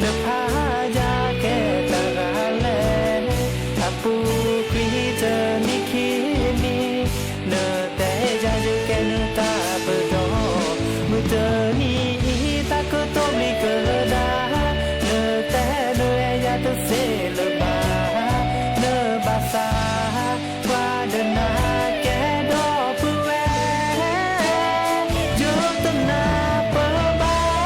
နဖးယၤကဲတၢ်ဂၤလဲၣ်, အပူၤကွံာ်တနံၤခံနံၤ, နတဲယၤယကဲနတၢ်ပဒီ, မုၢ်တနံၤအံၤတၢ်ကတိၤဘျံးကဒါ, နတဲနအဲၣ်ယၤတသ့လၢၤဘၣ်, နဘၣ်သး, ပှၤဒီးနၤကဲဒီပုၢ်ဝဲၢ်, ယတနၢ်ပၢၢ်ဘၣ်.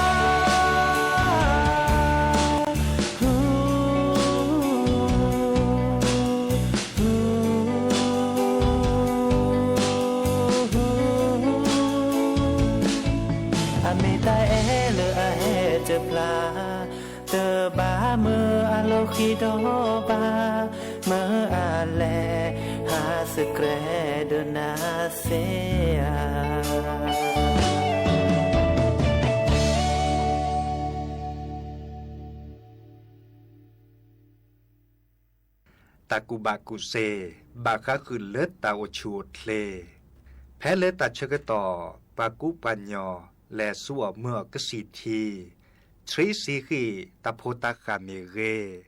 အမ့ၢ်တၢ်အဲၣ်လၢအဟဲတဖျါ, တဘၣ်မၢအလီၢ်ဃံဒီးဘၣ်, မၢအလဲၤဟးစကြဲးဒီးနၤစ့ဧါ. တၢ်ကူၣ်ဘၣ်ကူၣ်သ့, ဘၣ်ဃးဃုာ်လၢတၢ်အိၣ်ဆူၣ်အိၣ်ချ့, ဖဲလၢတၢ်ဆၢကတီၢ် ပှၤကူပှၤညီ လဲၤဆူအီၣ်မၢအီၣ်ကစံၣ်ထံ, ထံဆံဃံးတၢ်ဖိတၢ်ဃၢ်မ့ၢ်ဂ့ၤ,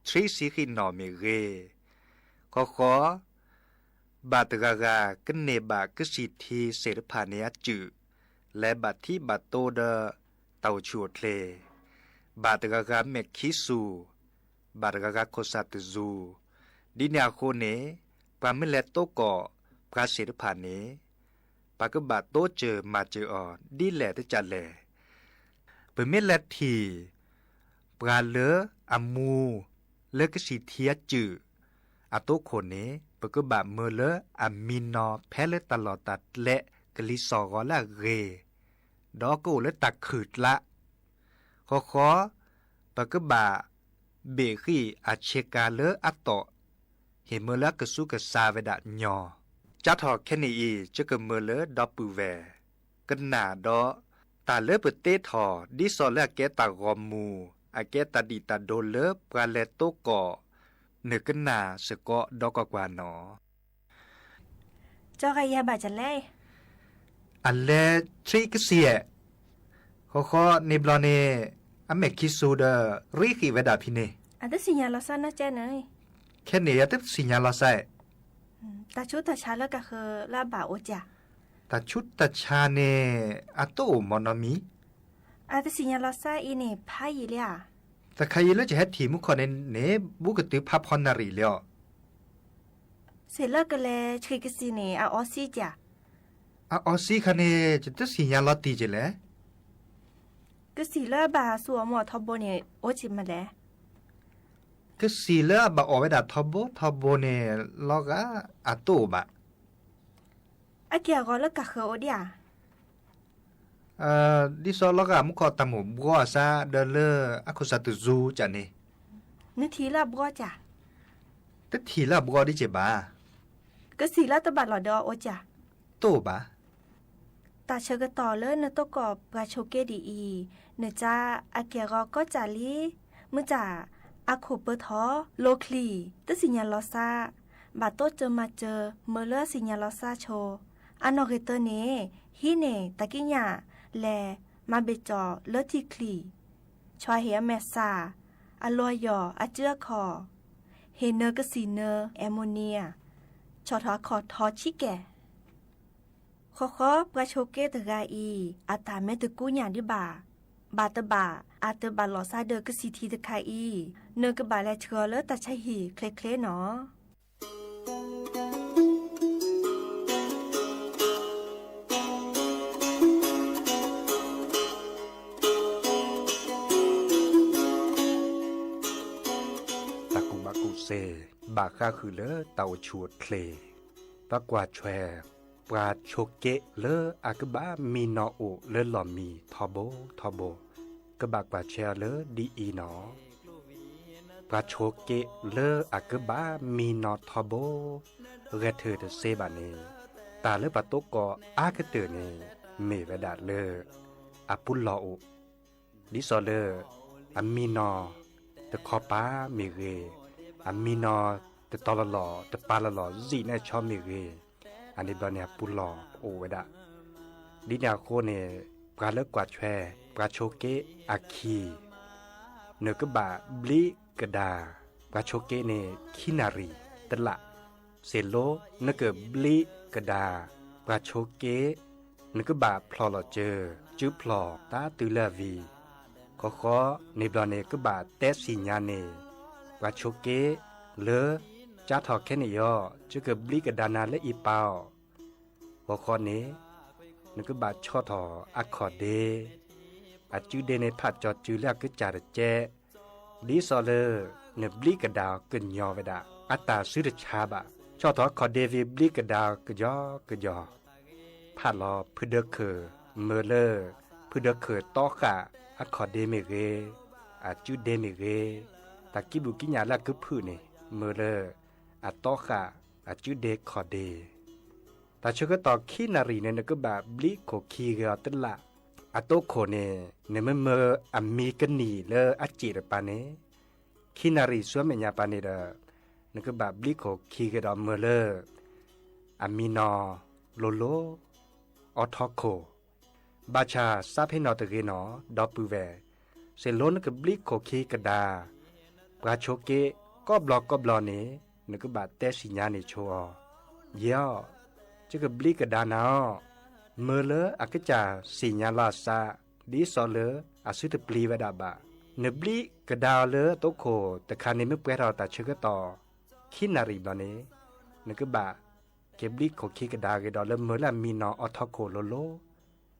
ထံဆံဃံးနီၣ်မ့ၢ်ဂ့ၤ, ဃီဃီ ဘၣ်တဂၤဂၤကန့ၢ်ဘၣ်ကစံၣ်ထံစ့ၣ်တဖၣ်န့ၣ်အစုၣ်, လဲၤဘၣ်ထံဘၣ်တိဒီးတၢ်အိၣ်ဆူၣ်အိၣ်ချ့, ဘၣ်တဂၤဂၤမဲာ်ခံစူၢ်, ဘၣ်တဂၤဂၤခိၣ်ဆၣ်တစူၢ်, ဒ်န့ၣ်အဃိန့ၣ်, ပှၤမ့ၢ်လဲၤတိကိးပှၤစ့ၣ်တဖၣ်န့ၣ်, ပှၤကဘၣ်တိစၢၤမၤစၢၤအီၤဒ်လဲၣ်တကးလဲၣ်. ပမ့ၢ်လဲၤထံၣ် ပှၤလၢအမူ လၢကစံၣ်ထံအစုၣ် အသိခိၣ်န့ၣ် ပကဘၣ်မၢလၢအမံနီၤ ဖဲလၢတၢ်လီၢ်တၢ်ကျဲကလံၤစိးဂီၤလၢအဂ့ၤ, ဒီးကအိၣ်လၢတၢ်ခုၣ်ကျါ, ဃီဃီ ပကဘၣ်ဘ့ၣ်ဃံၣ်အဆ့ကၤလၢအသီၣ်, ဟ့ၣ်မၢလၢအကဆူးကဆါဝဲဒၣ်ညီ, ကၠါထီၣ်ခဲန့ၣ်အံၤ ယကမၢလၢဒီပုၢ်ဝဲၢ် ကနၣ်ဒီး တၢ်လၢပသ့ထီၣ် ဒ်သိးလၢအကဲတၢ်ဂီၤမူ, အကဲတၢ်ဒံၣ်တၢ်ဒိလၢပှၤလဲၤသကိး, နကနၣ်စ့ၢ်ကီးဒီးကွၢ်ကွၢ်နီၤ. ကၠီဂၤယဲဘၣ်လဲၣ်. အလဲၤဆံးကစံၣ်ဧါ. ဃီဃီန့ၣ်ဘျီန့ၣ် အမဲာ်ခံစူၤဒီး ရ့ဃံးဝဲဒၣ်ဖဲန့ၣ်. အတသ့ၣ်ညါလီၤစၢ်နီၢ်ကဲန့ၣ်. ခဲန့ၣ် အတသ့ၣ်ညါလီၤစၢ်. တၢ်ဆူးတၢ်ဆါလၢကးဃၢလၢအဘၣ်အိၣ်ဧါ. တၢ်ဆူးတၢ်ဆါန့ၣ် အတအိၣ်မၢနီတမံၤ. အတသ့ၣ်ညါလီၤစၢ်အံၤန့ၣ် ဖးယံာ်လံဧါ. တခါအံၤလၢယဟဲထံၣ်မူခိၣ်န့ၣ်န့ၣ် ဘူးကတုၤဖးဖီနၣ်ရံၣ်လံဧါ. စ့ၢ်လၢကလဲၤဆံးကစံၣ်န့ၣ် အအီစံကၠး. အအီစံခါန့ၣ် ယတသ့ၣ်ညါလီၤတံၢ်ကလဲၣ်. ကစံၣ်လၢအဘၣ်စူၤအီၣ်မူအီၣ်ထီဘိန့ၣ် အိၣ်က့ၤမနုၤလဲၣ်. ကစံၣ်လၢအဘၣ်အီၣ်ဝဲဒၣ်ထီဘိထီဘိန့ၣ် လီၤဂာ်အတအိၣ်ဘၣ်. အက့ၢ်အဂီၤလၢကးဃၢအိၣ်ဒံးဧါ. ဒ်သိးလီၤဂာ်မူခိၣ်တၢ်မိၣ်ဘှီအသးဒီးလၢအခိၣ်စၢ်တစူၤကၠးန့ၣ်. နထံၣ်လၢအဘှီကၠး. တထံၣ်လၢအဘှီဒ်က့ၤဘၣ်. ကစံၣ်လၢတဘၣ်လီၢ်ဒီးအအိၣ်ကၠး. တအိၣ်ဘၣ်. တၢ်ဆၢကတီၢ်လၢနသကိးပှၤဆိးက့ဒ်အံၤ, နကၠါအက့ၢ်အဂီၤကီးကၠးလံ, မုၢ်တၢ်အခိၣ်ပၢၤထီၣ်, လိာ်ချံ, တသ့ၣ်ညါလီၤစၢ်, ဘၣ်တိစၢၤမၤစၢၤ မၢလၢအသ့ၣ်ညါလီၤစၢ်ဆိ, အနီၢ်ဂ့ၤတၢန့ၣ် ဟံးန့ၢ်တၢ်ကံးညာ်လဲၤမၤဘ့ၣ်ကၠီၣ်လၢထံချံ, ဆီဟ့ၣ်အမဲာ်ဆှး, အလီၢ်ယီၢ်အစုအခီၣ်, ဟ့ၣ်နၢၤကစံၣ်နၢၤ ammonia, ဆီၣ်ထီၣ်အခီၣ်ထီၣ်ဆံးကဲၣ် ဃီဃီ ပှၤဆိးက့တဂၤအံၤ အတၢ်မ့ၢ်တကူညၣ်ဒံးဘၣ်, ဘၣ်တဘၣ် အတဘၣ်လီၢ်စၢ်ဒီးကစံၣ်ထံတခါအံၤ, နကဘၣ်လဲၤဆှၢအီၤလၢတၢ်ဆါဟံၣ်ချ့ချ့နီၤ. တၢ်ကူၣ်ဘၣ်ကူၣ်သ့ ဘၣ်ဃးဃုာ်လၢတၢ်အိၣ်ဆူၣ်အိၣ်ချ့, ပကွၢ်ထွဲ ပှၤဆိးက့လၢအကဘၣ်မံနီၤအိၣ်လၢလီၢ်မံထီဘိထီဘိ, ကဘၣ်ကွၢ်ထွဲအီၤလၢဒ်အံၤနီၤ. ပှၤဆိးက့လၢအကဘၣ်မံနီၤထီဘိ ဂဲၤထၢၣ်တသ့ဘၣ်န့ၣ်, တၢ်လၢပှၤသကိးအါကတၢၢ်န့ၣ် မ့ၢ်ဝဲဒၣ်လၢ အပူၤလီၢ်အိၣ် ဒ်သိးလၢ အမံနီၤတခီပၤမ့ၢ်ဂ့ၤ, အမံနီၤတတီၤလီၢ်လီၢ် တပၤလီၢ်လီၢ် စံၣ်နဲၣ်ဆီမ့ၢ်ဂ့ၤ, အန့ၣ်ဘျီန့ၣ် အပူၤလီၢ်အိၣ်ဝဲဒၣ်. ဒ်န့ၣ်အဃိန့ၣ် ပှၤလၢကွၢ်ထွဲ ပှၤဆိးက့အခံ နကဘၣ်ဘျံးကဒါ ပှၤဆိးက့န့ၣ် ခံနၣ်ရံၣ်တလး, စ့ၢ်လီၤ နကဘျံးကဒါ ပှၤဆိးက့ နကဘၣ်ဖျီၣ်လီၤစၢၤ စုဖျီၣ်တၢ်တုၤလၢအဝံၤ, ဃီဃီ န့ၣ်ဘျီန့ၣ် ကဘၣ်တဲသ့ၣ်ညါန့ၣ် ပှၤဆိးက့လၢ ကၠါထီၣ်ခဲန့ၣ်အံၤ ယကဘျံးကဒါနၤလၢအံၤပၢ်အီၤ, ဃီဃီန့ၣ် နကဘၣ်ဆီၣ်ထီၣ်အခီၣ်ဒ့, အစုဒ့န့ၣ်ဖးကၠီၤစုလၢအကစၢ်တကဲ, ဒ်သိးလၢ နဘျံးကဒါအီၤကညီၤဝဲဒၣ် အတၢ်စုတဆါဘၣ်. ဆီၣ်ထီၣ်အခီၣ်ဒ့ဝံၤ ဘျံးကဒါအီၤကယီကယီ, ဖးလီၤဖုဒၢခၢၣ် မၢလၢ ဖုဒၢခၢၣ်တီဃာ်အခီၣ်ဒ့မ့ၢ်ဂ့ၤ, အစုဒ့မ့ၢ်ဂ့ၤ, တၢ်ကံးဘျုးကံးညာ်လၢအကဖုၣ်န့ၣ် မၢလၢ အတီဃာ်အစုဒ့ခီၣ်ဒ့ တၢ်ဆၢကတီၢ်ခံနၣ်ရံၣ်န့ၣ် နကဘၣ်ဘျံးခိၣ်ခံဂ့ၤအီၤတလး, အသိခိၣ်န့ၣ် နမ့ၢ်မၢအမံကနံၣ်လၢအစ့ၣ်တပၤန့ၣ်, ခံနၣ်ရံၣ်ဆူအမဲာ်ညါပၤန့ၣ်ဒီး နကဘၣ်ဘျံးခိၣ်ခံဂ့ၤဒီးမၢလၢ အမံနီၤလိၤလိၤ အီထီခိၣ် ဘၣ်ဆၣ်သးဖဲနီၣ်တဂ့ၤနီၣ် ဒီပုၢ်ဝဲၢ်, စ့ၢ်လီၤနကဘျံးခိၣ်ခံကဒါ ပှၤဆိးက့ကိးဘျီကိးဘျီန့ၣ် နကဘၣ်တဲသ့ၣ်ညါန့ၣ်ဆိအီၤ, ယဲအီၤ, ယကဘျံးကဒါနၤအီၤ, မၢလၢအကစၢ်သ့ၣ်ညါလီၤအသး ဒ်သိးလၢအစုတပျံၤဝဲဒၣ်ဘၣ်. နဘျံးကဒါအီၤလၢသိခိၣ်တခါန့ၣ် မ့ၢ်ပှဲၤထီၣ်တၢ်ဆၢကတီၢ် ခံနၣ်ရံၣ်ဘျီန့ၣ် နကဘၣ်က့ၤဘျံးခိၣ်ခံကဒါဂ့ၤဒီးလၢမၢလၢအမံနီၤအီထီခိၣ်လိၤလိၤ,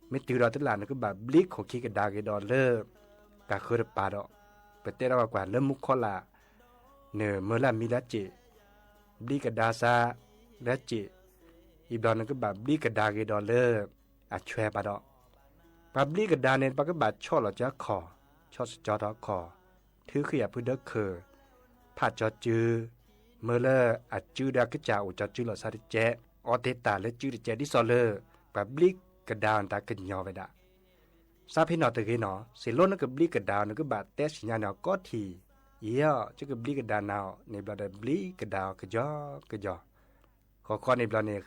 မ့ၢ်တုၤဒီးတလး နကဘၣ်ဘျံးခိၣ်ခံကဒါဂ့ၤဒီးလၢ တၢ်ဃၢတပၤဒီး ပတဲထီၣ်ပှၤကွၢ်လၢမူခိၣ်လာ် နမၢလၢအမံလၢစ့ၣ်, ဘျံးကဒါစါလၢစ့ၣ်, အံၤဘျီနကဘၣ်ဘျံးကဒါဂ့ၤဒီးလၢ အဆွဲဘၣ်ဒီး, ပှၤဘျံးကဒါန့ၣ် ပှၤကဘၣ်ဆီၣ်လီၤကၠီခီၣ်, ဆီၣ်စကၠီထီၣ်ခီၣ်, ထုးဃံအဖုဒၢခၢၣ်, ဖးကၠီစု, မၢလၢအစုဒီးအကစၢ်အိၣ်ကၠီစုလီၤဆါတကဲး, အီသ့တၢ်လၢစုတကဲး ဒ်သိးလၢ ပှၤဘျံးကဒါအီၤတၢ်ကညီၤဝဲဒၣ် စးဖဲနီၣ်တဂ့ၤနီၤ, စ့ၢ်လီၤနကဘျံးကဒါအီၤ နကဘၣ်တဲဆံညါန့ၣ်အီၤကီထံၣ်, ယဲအီၤ ကဘျံးကဒါနၤအီၤန့ၣ်ဘျီဒီး ဘျံးကဒါအီၤကယီကယီ, ဃီ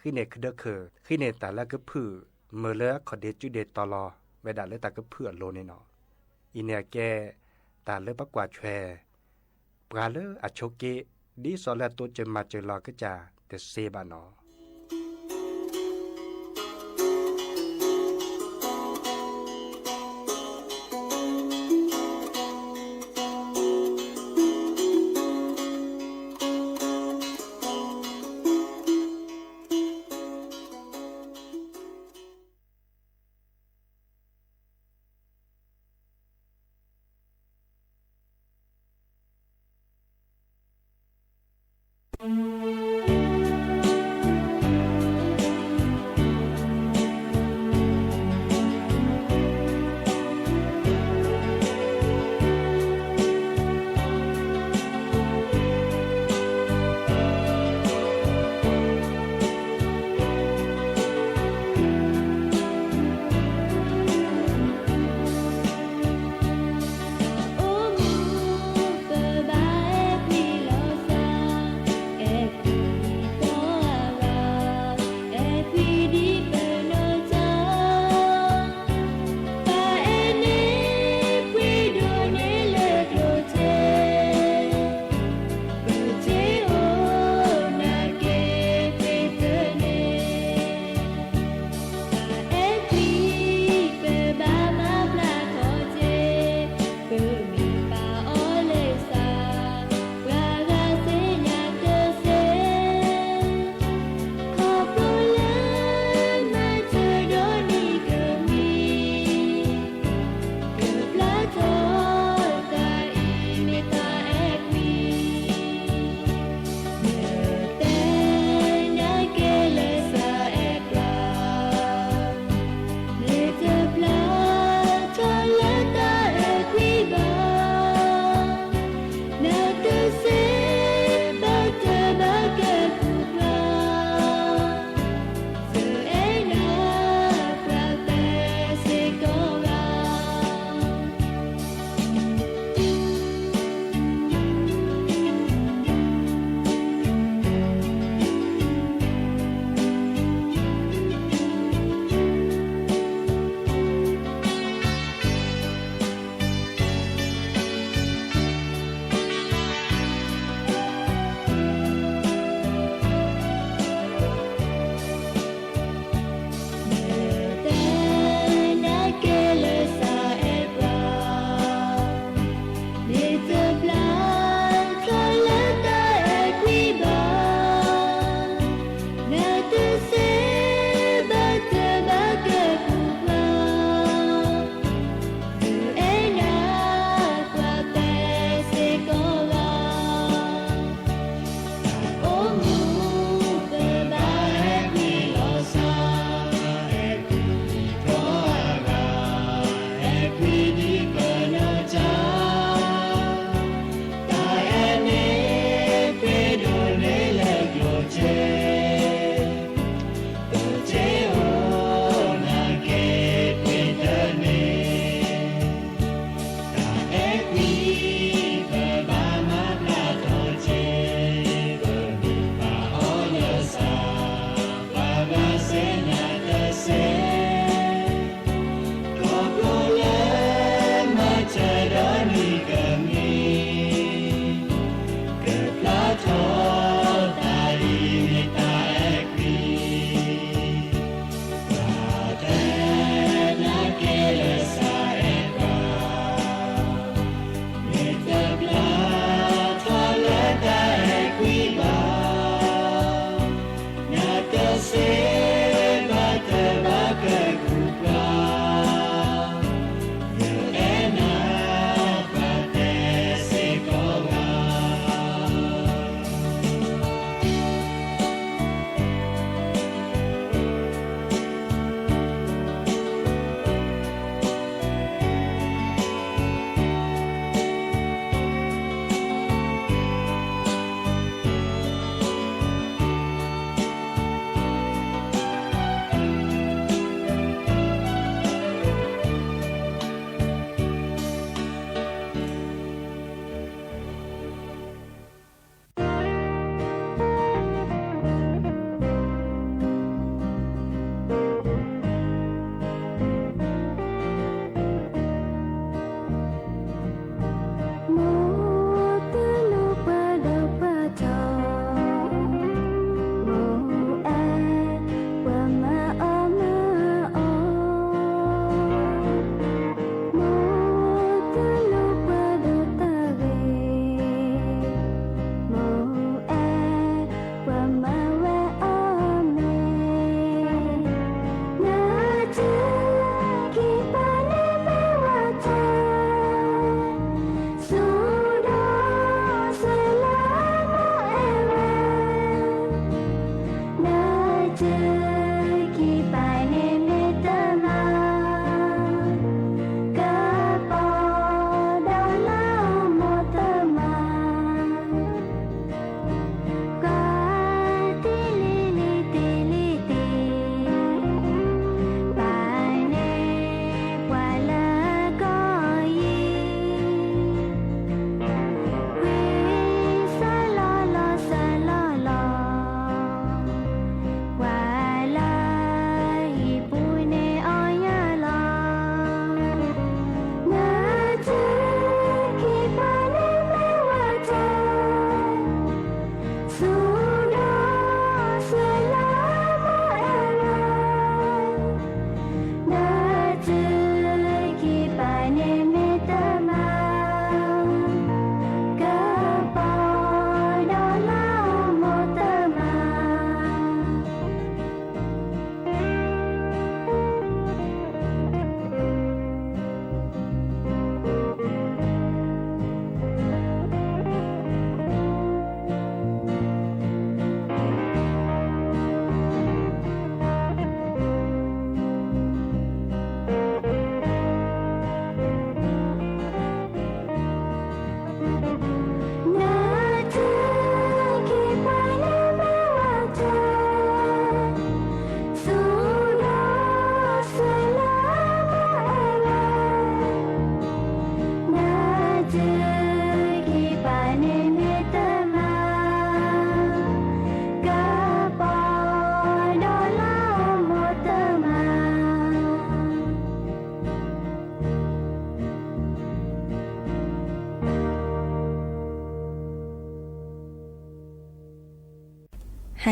ဃီန့ၣ်ဘျီန့ၣ် ဃ့န့ၢ်ခုဒၢခၢၣ် ဃ့န့ၢ်တၢ်လၢကဖုၣ် မၢလၢအခီၣ်ဒ့စုဒ့တီၤလီၤဝဲဒၣ်လၢတၢ်ကဖုၣ်အလိၤန့ၣ်နီၤ, အံၤန့ၣ်အကဲ တၢ်လၢပကွၢ်ဆွဲ ပှၤလၢအဆိးက့ ဒ်သိးလၢအတိစၢၤမၤစၢၤလီၤကစၢ်တသ့ဘၣ်နီၤ.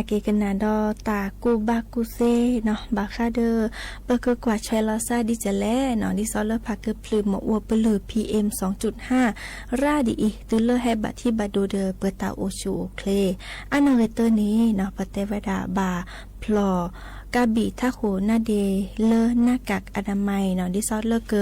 အက့ၤကနၣ်ဒီးတၢ်ကူၣ်ဘၣ်ကူၣ်သ့နီၤ ဘၣ်ဃးဒီး ပကကွၢ်ဆွဲလီၤစၢ်ဒ်လဲၣ်နီၤ ဒ်သိးလၢဖးကဖျုးမီၤအူပလုၢ် PM စူၤဟၢရၣ်ဒ်အံၤ တုၤလၢဟဲဘၣ်ထံဘၣ်ဒိဒီးပတၢ်အိၣ်ဆူၣ်အိၣ်ချ့ အနီၢ်ဂ့ၤတၢ်န့ၣ်နီၤ ပတဲဝဲဒၣ်ဘၣ်ဖျိး ကးဘံၣ်ထးခိၣ်နါဒ့လၢနၢ်ကၣ်အနမံၤနီၤ ဒ်သိးလၢက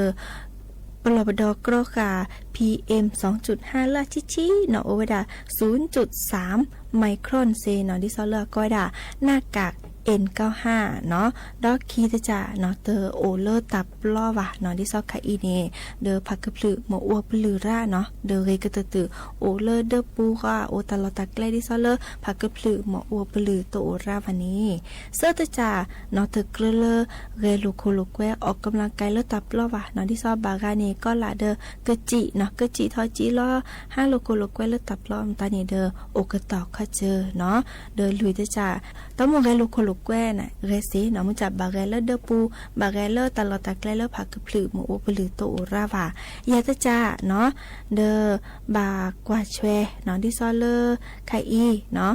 ပလီၢ်ပဒီးကြီဃာ် PM စူၤဟၢရၣ်ဆံဆံနီၤ အိၣ်ဝဲဒၣ် သုးစၢမ် micron စ့နီၤ ဒ်သိးလၢအကိးဝဲဒၣ် နၢ်ကၣ် N ကၠီဟၣ်နီၤ ဒီးခံတကၢ်နီၤ တအိၣ်လၢတၢ်ပျီဘၣ်နီၤ ဒ်သိးခါအံၤန့ၣ် ဒီးဖးကဖျုးမီၤအူပလုၢ်ရၣ်နီၤ ဒီးဂ့ၤကတၢၢ်တုၤ အိၣ်လၢဒၢပူၤဃီ အိၣ်တၢ်လီၢ်တၢ်ကျဲဒ်သိးလၢ ဖးကဖျုးမီၤအူပလုၢ်တအိၣ်ရၣ်ဘၣ်န့ၣ် သၢတကၢ်နီၤ တကြၢးလၢဂဲၤလိာ်ခိၣ်လိာ်ကွဲ အီၣ်ကမျၢၢ်ကဲလၢတၢ်ပျီဘၣ်နီၤ ဒ်သိးဘၣ်ဂၤန့ၣ် ကီလၢ်ဒီးကစံၣ်နီၤ ကစံၣ်ထီၣ်ကံလီၤ ဟါလိာ်ခိၣ်လိာ်ကွဲလၢတၢ်ပျီမတၤန့ၣ်ဒီး အိၣ်ကတီၢ်ခီၣ်စၢၤနီၤ ဒီးလွံၢ်တကၢ် တၢ်မိၣ်ဂဲၤလိာ်ခိၣ်လိာ်ကွဲန့ၣ် ဂဲၤစ့နီၤ မုၢ်တၢ်ဘၣ်ဂဲၤလၢဒၢပူၤ ဘၣ်ဂဲၤလၢတၢ်လီၢ်တၢ်ကျဲလၢဖးကဖျုးမီၤအူပလုၢ်တအိၣ်ရၣ်ဘၣ် ယဲၢ်တကၢ်နီၤ ဒီးဘၣ်ကွၢ်ဆွဲနီၤ ဒ်သိးလၢခါအံၤနီၤ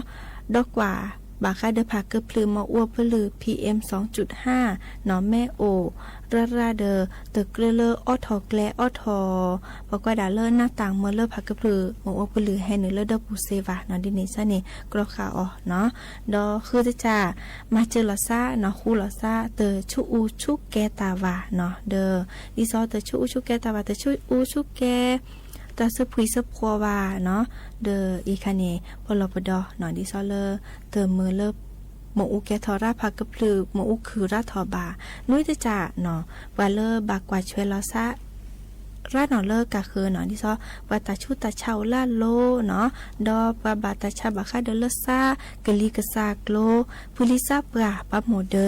ဒီးကွၢ်ဘၣ်ဃးဒီးဖးကဖျုးမီၤအူပလုၢ် PM စူၤဟၢရၣ်နီၤ မ့ၢ်အိၣ်ရၣ်ရၣ်ဒီး တကြၢးလၢအိးထီၣ်ကျဲအိးထီၣ် ပှၤကွၢ်ဒၣ်လၢနၢ်တၢ်မၢလၢဖးကဖျုးမီၤအူပလုၢ်ဟဲနုာ်လၢဒၢပူၤစ့ဘၣ်နီၤ ဒ်န့ၣ်စ့ၢ်န့ၣ် ကြီဃာ်အီၤနီၤ ဒီးဃုတကၢ် မၤစၢၤလီၤစၢ်နီၤ ဃူလီၤစၢ် တဆူၣ်အူဆူၣ်ကဲတၢ်ဘၣ်နီၤ ဒီး ဒ်သိးတဆူၣ်အူဆူၣ်ကဲတၢ်ဘၣ် တဆူၣ်အူဆူၣ်ကဲ တၢ်ဆၢဖှံဆၢဖှီဘၣ်နီၤ ဒီးအံၤခါန့ၣ် ပလီၢ်ပဒီနီၤ ဒ်သိးလၢ တမၢလၢ မီၤအူကဲထီၣ်ရၣ်ဖးကဖျုး မီၤအူခုၣ်ရၣ်ထီၣ်ဘၣ် နွံတကၢ်နီၤ ပှၤလၢဘၣ်ကွၢ်ဆွဲလီၤစၢ် ရၣ်နီၤလၢကၢ်ဃၢၤနီၤ ဒ်သိး ပှၤတၢ်ဆူးတၢ်ဆါအိၣ်လၢအလိၤနီၤ ဒီးပှၤဘၣ်တၢ်ဆါဘၣ်ဃးဒီးလၢစၢ် ကလံၤကစၢ်ကျိ ဖုလံစၢ်ပှၢ် ပှၤမိၢ်ဒၢ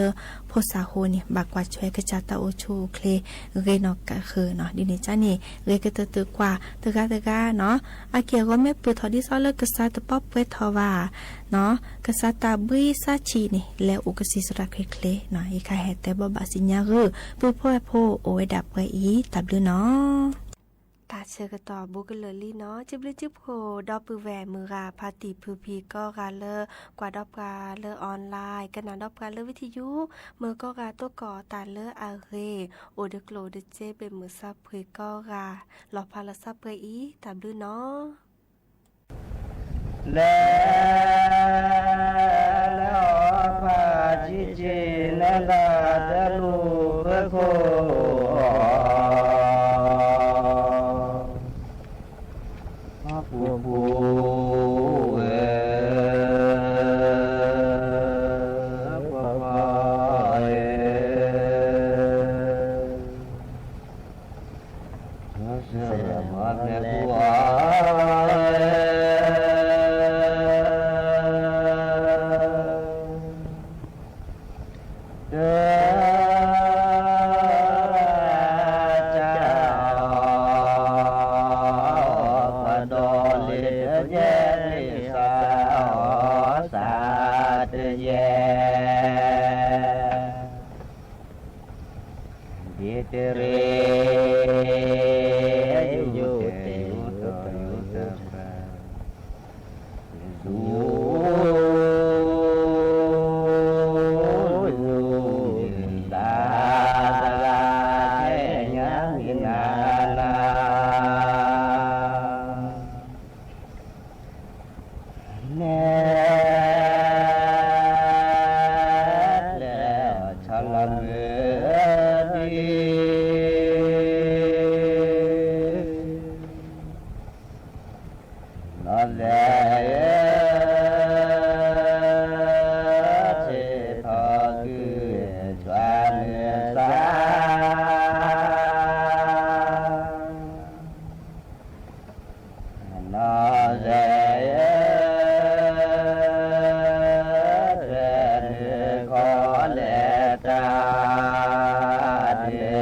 ဖိစၢ်ဃိန့ၣ် ဘၣ်ကွၢ်ဆွဲကစၢ်တၢ်အိၣ်ဆူၣ်အိၣ်ချ့ ဂ့ၤနီၢ်ကၢ်ဃၢၤနီၤ ဒ်န့ၣ်စ့ၢ်န့ၣ် ဂ့ၤကတၢၢ်တုၤကွၢ်တဂၤတဂၤနီၤ အက့ၢ်အဂီၤမ့ၢ်ပၢၢ်ထီၣ်ဒ်သိးလၢကစၢ်တပီၢ်ပှဲၤထီၣ်ဘၣ်နီၤ ကစၢ်တၢ်ဘှံးစၢ်ဆံးန့ၣ် လဲၤအိၣ်ကဆံးစရၣ်ချ့ချ့နီၤ ယခါဟဲတဲဘၣ်ဘၣ်စံးညါဂုာ် ပုၢ်ဖိဝဲၢ်ဖိအိၣ်ဝဲဒၣ်ပှဲၤအံၤ တၢ်ဘျုးနီၤ တၢ်ဆၢကတီၢ်ဘူးကလၢာ်လံနီၤ စံးဘျုးစံးဖှိၣ်ဒီပုၢ်ဝဲၢ်မုၢ်ဂၤဖါတံၢ်ဖုဖံကိးဂၤလၢ ကွၢ်ဒီးပှၤလၢ online ကနၣ်ဒီးပှၤလၢ ဝံထံယူ မ့ၢ်ကိးဂၤတိၢ်ကီၢ်တၢ်လၢအဂ့ၤ အိၣ်တကျိၣ်တစ့ဘၣ်မုာ်စၢ်ဖှံကိးဂၤ လီၤဖးလီၤစၢ်ပှဲၤအံၤ တၢ်ဘျုးနီၤ လဲၤ လဲၤအီၣ်ဖးဆံးဆံး နဲဒၣ်တလူၢ်ဖၢခိၣ် ပူၤပူၤဝဲ ပှၤပှၤဝဲ ဒ်တရ့ ယူၤယူၤတယူၤ တယူၤတပၤ ယူၤ ယူၤ ယူၤ တၢ်သရၣ် ခဲညါမံၤနၤနၤ လဲၤ လဲၤ ဆၢလီၤမုၢ်ဒံး နီၢ်လဲၤ ဆ့ထီၣ်ကုၢ် ကွၢ်နုာ်သး နီၢ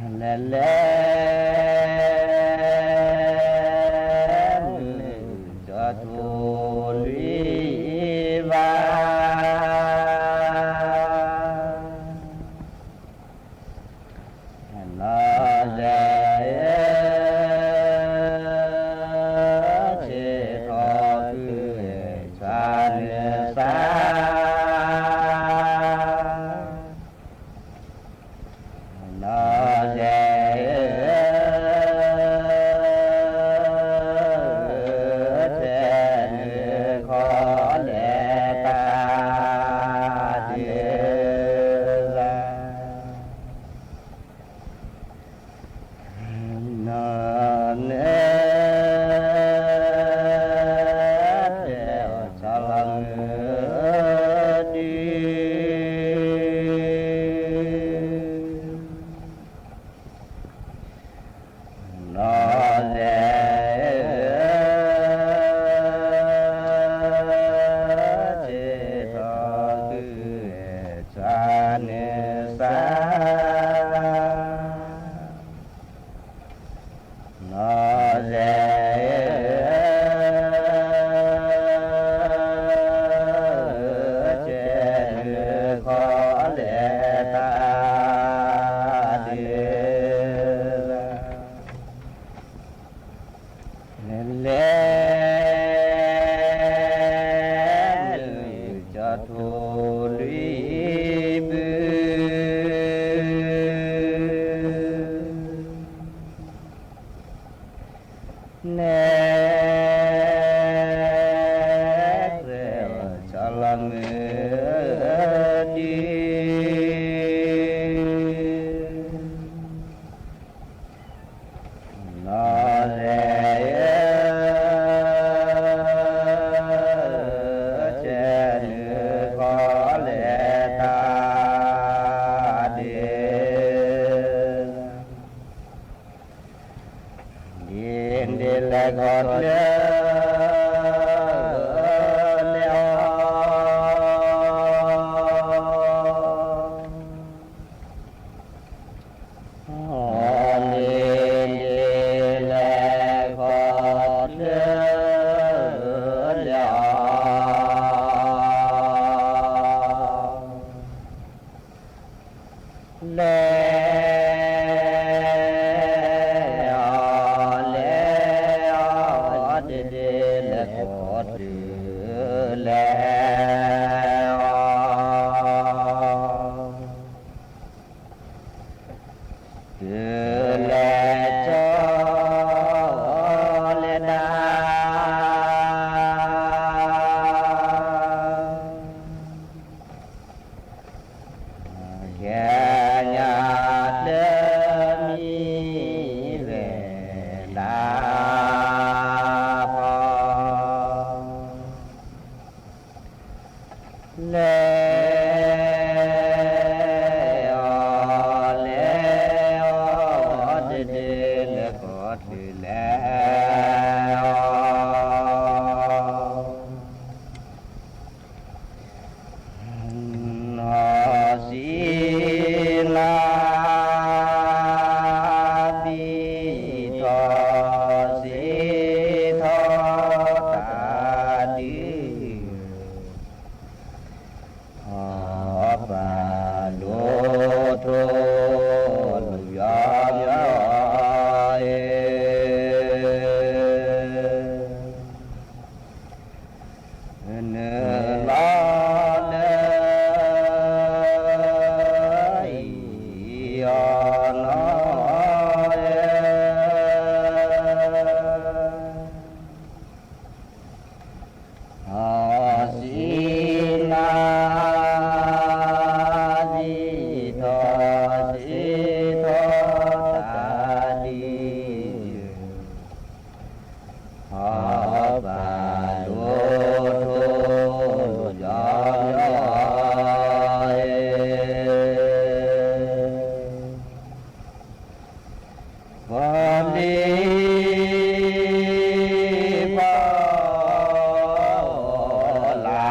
်လဲၤ လဲၤနုာ်ခီလဲၤတၢ်ဒုးဘၣ် လဲၤလဲၤ မုၢ်ကၠီၤထူလွံၢ်ဘၣ် နီၢ်လဲၤ လဲၤ လဲၤ လဲၤ လဲၤ လဲၤ လဲၤ လဲၤ လဲၤ လဲၤ လဲၤ လဲၤ လဲၤ လဲၤ တုၤလဲၤကၠီလဲၤဒၣ် ကဲညါတမံၤဝဲဒၣ်ဖီ လဲၤအီၤ လဲၤအီၤ တဒုလဲၤကီၢ်တုၤလဲၤအီၤ နီၢ်ဆံနၤ ဘံထီၣ် စံထီၣ်တၢ်ဒုး အီၣ်ပာ်ဒိၣ်ထူလိာ်ယီၤယီၤအ့ၣ် နုာ်လီၤလၢအံၤအီၤနီၤ အီၣ်စံနၤ စံထီၣ် စံထီၣ်တၢ်ဒုး အီၣ်ပာ်ဒိၣ်ထူလိာ်ယီၤ ယီၤအ့ၣ် ပီၣ်လံပီၣ်လၢ်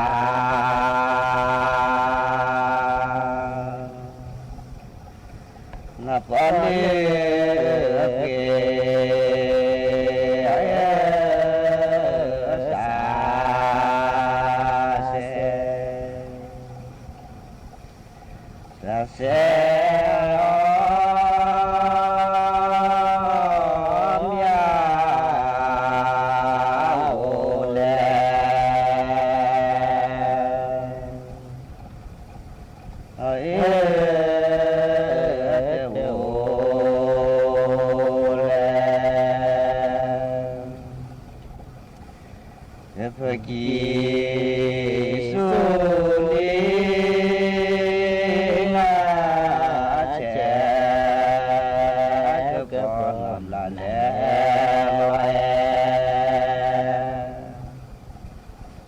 နပီၣ်လံက့ၤ စးစဲ စးစဲ မ့ၢ်အိၣ်လဲၣ် အ့ၣ် တအိၣ်လဲၣ် တဖၢကံၢ်ဆူလံ နဆဲး ကပီၤနီၢ်ဘျးလဲၤလီၤ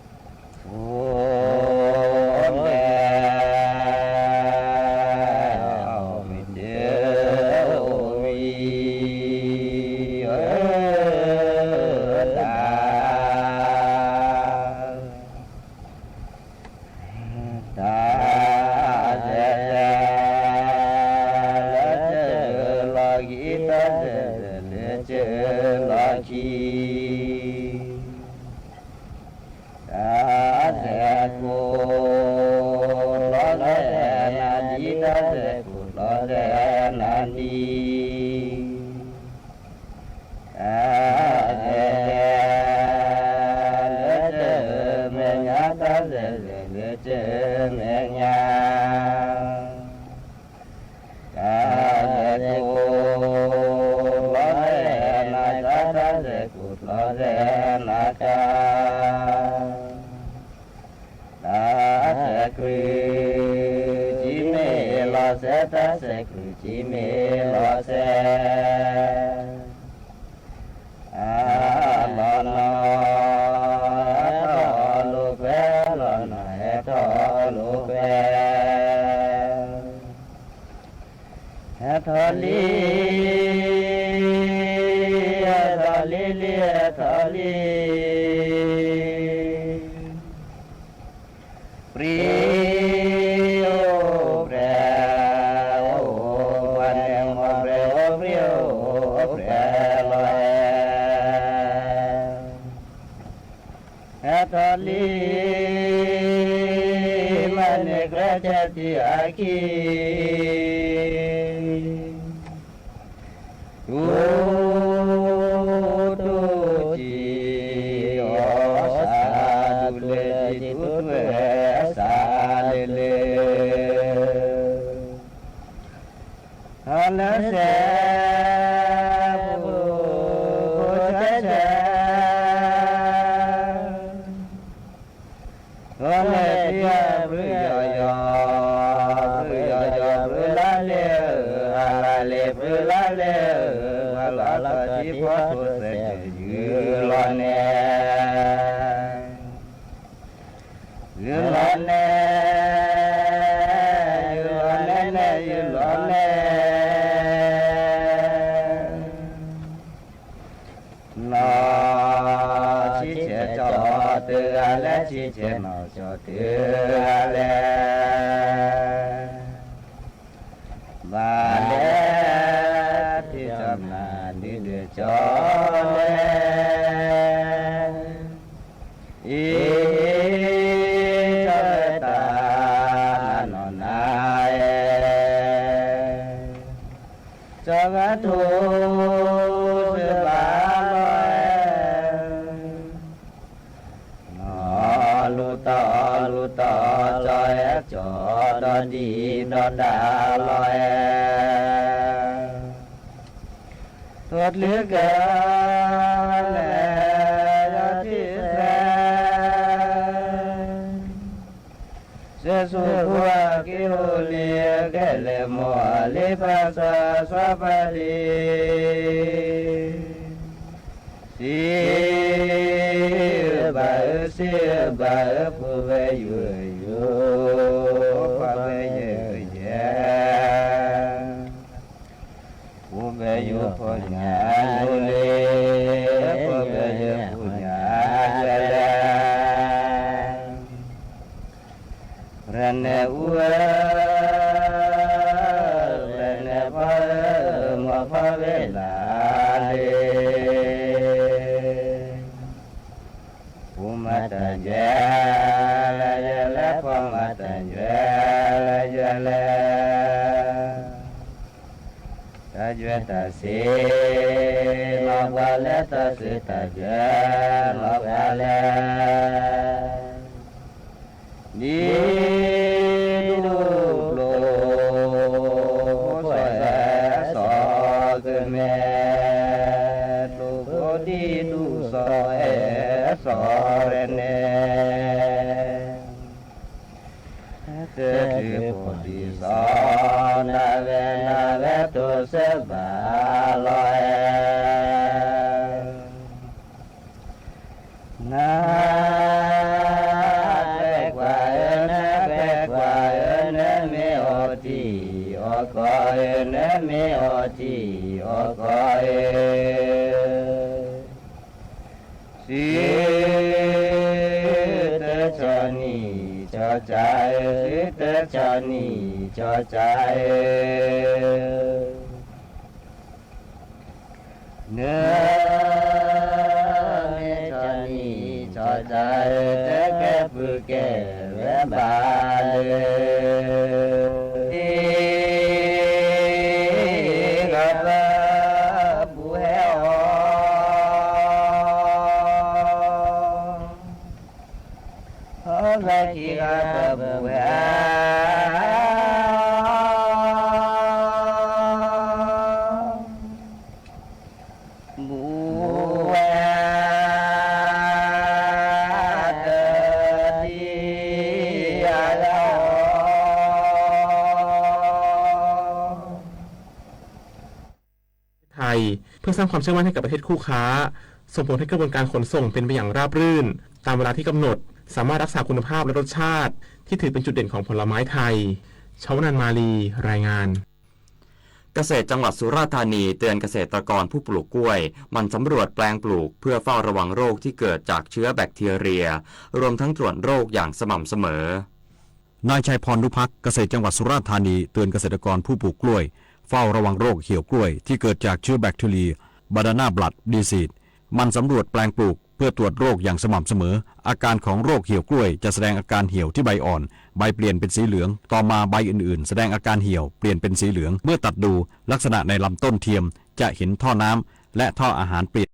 အိၣ်လဲၣ် အဝံၤတအိၣ်ဝံၤ တၢ် တၢ်စဲးစဲး လၢစၢၤလီၤခံ တၢ်စဲးစဲးလၢစၢၤလီၤခံ တၢ်စဲးကိၣ်လီၤစဲးနၤဒ် တၢ်စဲးကိၣ်လီၤစဲးနၤဒ် တၢ်စဲးစဲး လၢစၢၤမဲာ်ညါ တၢ်စဲးစဲး လၢစၢၤမဲာ်ညါ တၢ်စဲးကိၣ်လီၤစဲးနၤကါ တၢ်စဲးကိၣ်လီၤစဲးနၤကါ တၢ်စဲးကြုး ကံမ့ၢ်လီၤစဲး တၢ်စဲးကြုးကံမ့ၢ်လီၤစဲး အလီၤနီၤ ဟဲထီၣ်လိာ်ကွဲ လီၤနီၤ ဟဲထီၣ်လိာ်ကွဲ ဟဲထီၣ်လံ ဟဲထီၣ်လံလံ ဟဲထီၣ်လံ အထီၣ်လံ မၤန့ၢ်ကျဲဆဲးတံၢ်အခံ တူၢ်တူၢ်ကံ အီၣ်စၢ်တူၢ်လၢတံၢ် တူၢ်တူၢ်အဲၣ်စၢ်လၢလၢ အလၢစဲး ပူၤဆဲးဆဲး အီၣ်လဲၣ်တံၢ်အဘြုယီၤယီၤ ဘြုယီၤယီၤ ဘြုလါလဲၣ်ဧၢ အလါလဲၣ် ဘြုလါလဲၣ်ဧၢ ပှၤလီၤလီၤထံဖီထိးစဲး ယုၢ်လီၤနဲ ယုၢ်လီၤနဲ ယုၢ်လီၤနဲနဲ ယုၢ်လီၤနဲ နီၢ်ဆံဆဲးကၠီ တုၤဂၤလဲၣ် ဆံဆဲးနီၢ်ကၠီ တုၤဂၤလဲၣ် ဘၣ်လဲၣ် ဖံးကၠီမၤဒုးဒုးကၠီလဲၣ် အံၤ ကၠီဝဲတၢ် နနီၢ်နၤအဲၣ် ကၠီဝဲထိး စၢဘၣ်လီၤအဲၣ် နီၢ်လူၤတီလူၤတီ ကၠီအဲၣ်ကၠီ ဒီဒံၣ်ဒီဒါလီၤအဲၣ် ထိးတချုးကလဲၤ ယီၤထံဆဲး စဲးဆူဖိအက့ၢ် ဟိလံအကဲလဲၣ် မိၢ်အလံဖးစီဆှါဖးလံ စံးဘၣ်ဧၢ စံးဘၣ်ဧၢ ပူၤဖျဲးယိာ်ယိာ် ပူၤဖျဲးယိာ်ယိာ် ပူၤဖျဲးယိာ်ဖိညၣ်ညိလ့ ပူၤဖျဲးယိာ်ဖိညၣ်ညိလဲၣ် ဖဲန့ၣ်အူဧၢ ဖဲန့ၣ်ဖီဧၢ မ့ၢ်ဖီဝဲလၢလံ ပူၤမၤတၢ်ယွဲလဲၣ်ယွဲလဲၣ် ဖီမၤတၢ်ယွဲလဲၣ်ယွဲလဲၣ် တၢ်ယွဲတၢ်စ့ နီၢ်ပှၤလဲၣ် တၢ်စ့တၢ်ယွဲ နီၢ်ပှၤလဲၣ် ဒ်ဒူၣ်ကျိၤ ဖိစီၤအဲၣ်စီၤကမဲ ကျိၤဖိဒ်ဒူၣ်စီၤအဲၣ်စီၤ ဖဲန့ၣ် တၢ်ထုးဖိဒ်စီၤ နၢ်ဝဲနၢ်ဝဲ တိစၢဘၣ်လီၤအဲၣ် နၢ်ပဲာ်ကွၢ်ဧၢ နၢ်ပဲာ်ကွၢ်ဧၢ နမ့ၢ်အီၣ်တံၢ်အီၣ်ကီဧၢ နမ့ၢ်အီၣ်တံၢ်အီၣ်ကီဧၢ စံး တဆီၣ်နံၣ်ဆီၣ်ကၢ်ဧၢ စံး တဆီၣ်နံၣ်ဆီၣ်ကၢ်ဧၢ နမ့ၢ်ဆီၣ်နံၣ်ဆီၣ်ကၢ်ဧၢ တကဲပုၢ်ကဲဝဲဘၣ်လၢ တံၤဂၤပဘူၣ်ဟဲအီၤ အဝဲခံဂၤပဘူၣ်ဟဲ ဘူၣ်ဝဲ တတံၤအါလီၤ ไทย เพื่อสร้างความเชื่อมั่นให้กับประเทศคู่ค้า ส่งผลให้กระบวนการขนส่งเป็นไปอย่างราบรื่น ตามเวลาที่กำหนด สามารถรักษาคุณภาพและรสชาติ ที่ถือเป็นจุดเด่นของผลไม้ไทย ชวนันท์ มาลี รายงาน เกษตรจังหวัดสุราษฎร์ธานีเตือนเกษตรกรผู้ปลูกกล้วย หมั่นสำรวจแปลงปลูกเพื่อเฝ้าระวังโรคที่เกิดจากเชื้อแบคทีเรีย รวมทั้งตรวจโรคอย่างสม่ำเสมอ นายชัยพร นุพักษ์ เกษตรจังหวัดสุราษฎร์ธานี เตือนเกษตรกรผู้ปลูกกล้วย เฝ้าระวังโรคเหี่ยวกล้วยที่เกิดจากเชื้อแบคทีเรีย Banana Blood Disease หมั่นสำรวจแปลงปลูก เพื่อตรวจโรคอย่างสม่ำเสมอ อาการของโรคเหี่ยวกล้วยจะแสดงอาการเหี่ยวที่ใบอ่อน ใบเปลี่ยนเป็นสีเหลือง ต่อมาใบอื่นๆ แสดงอาการเหี่ยวเปลี่ยนเป็นสีเหลือง เมื่อตัดดู ลักษณะในลำต้นเทียมจะเห็นท่อน้ำและท่ออาหารเปลี่ยน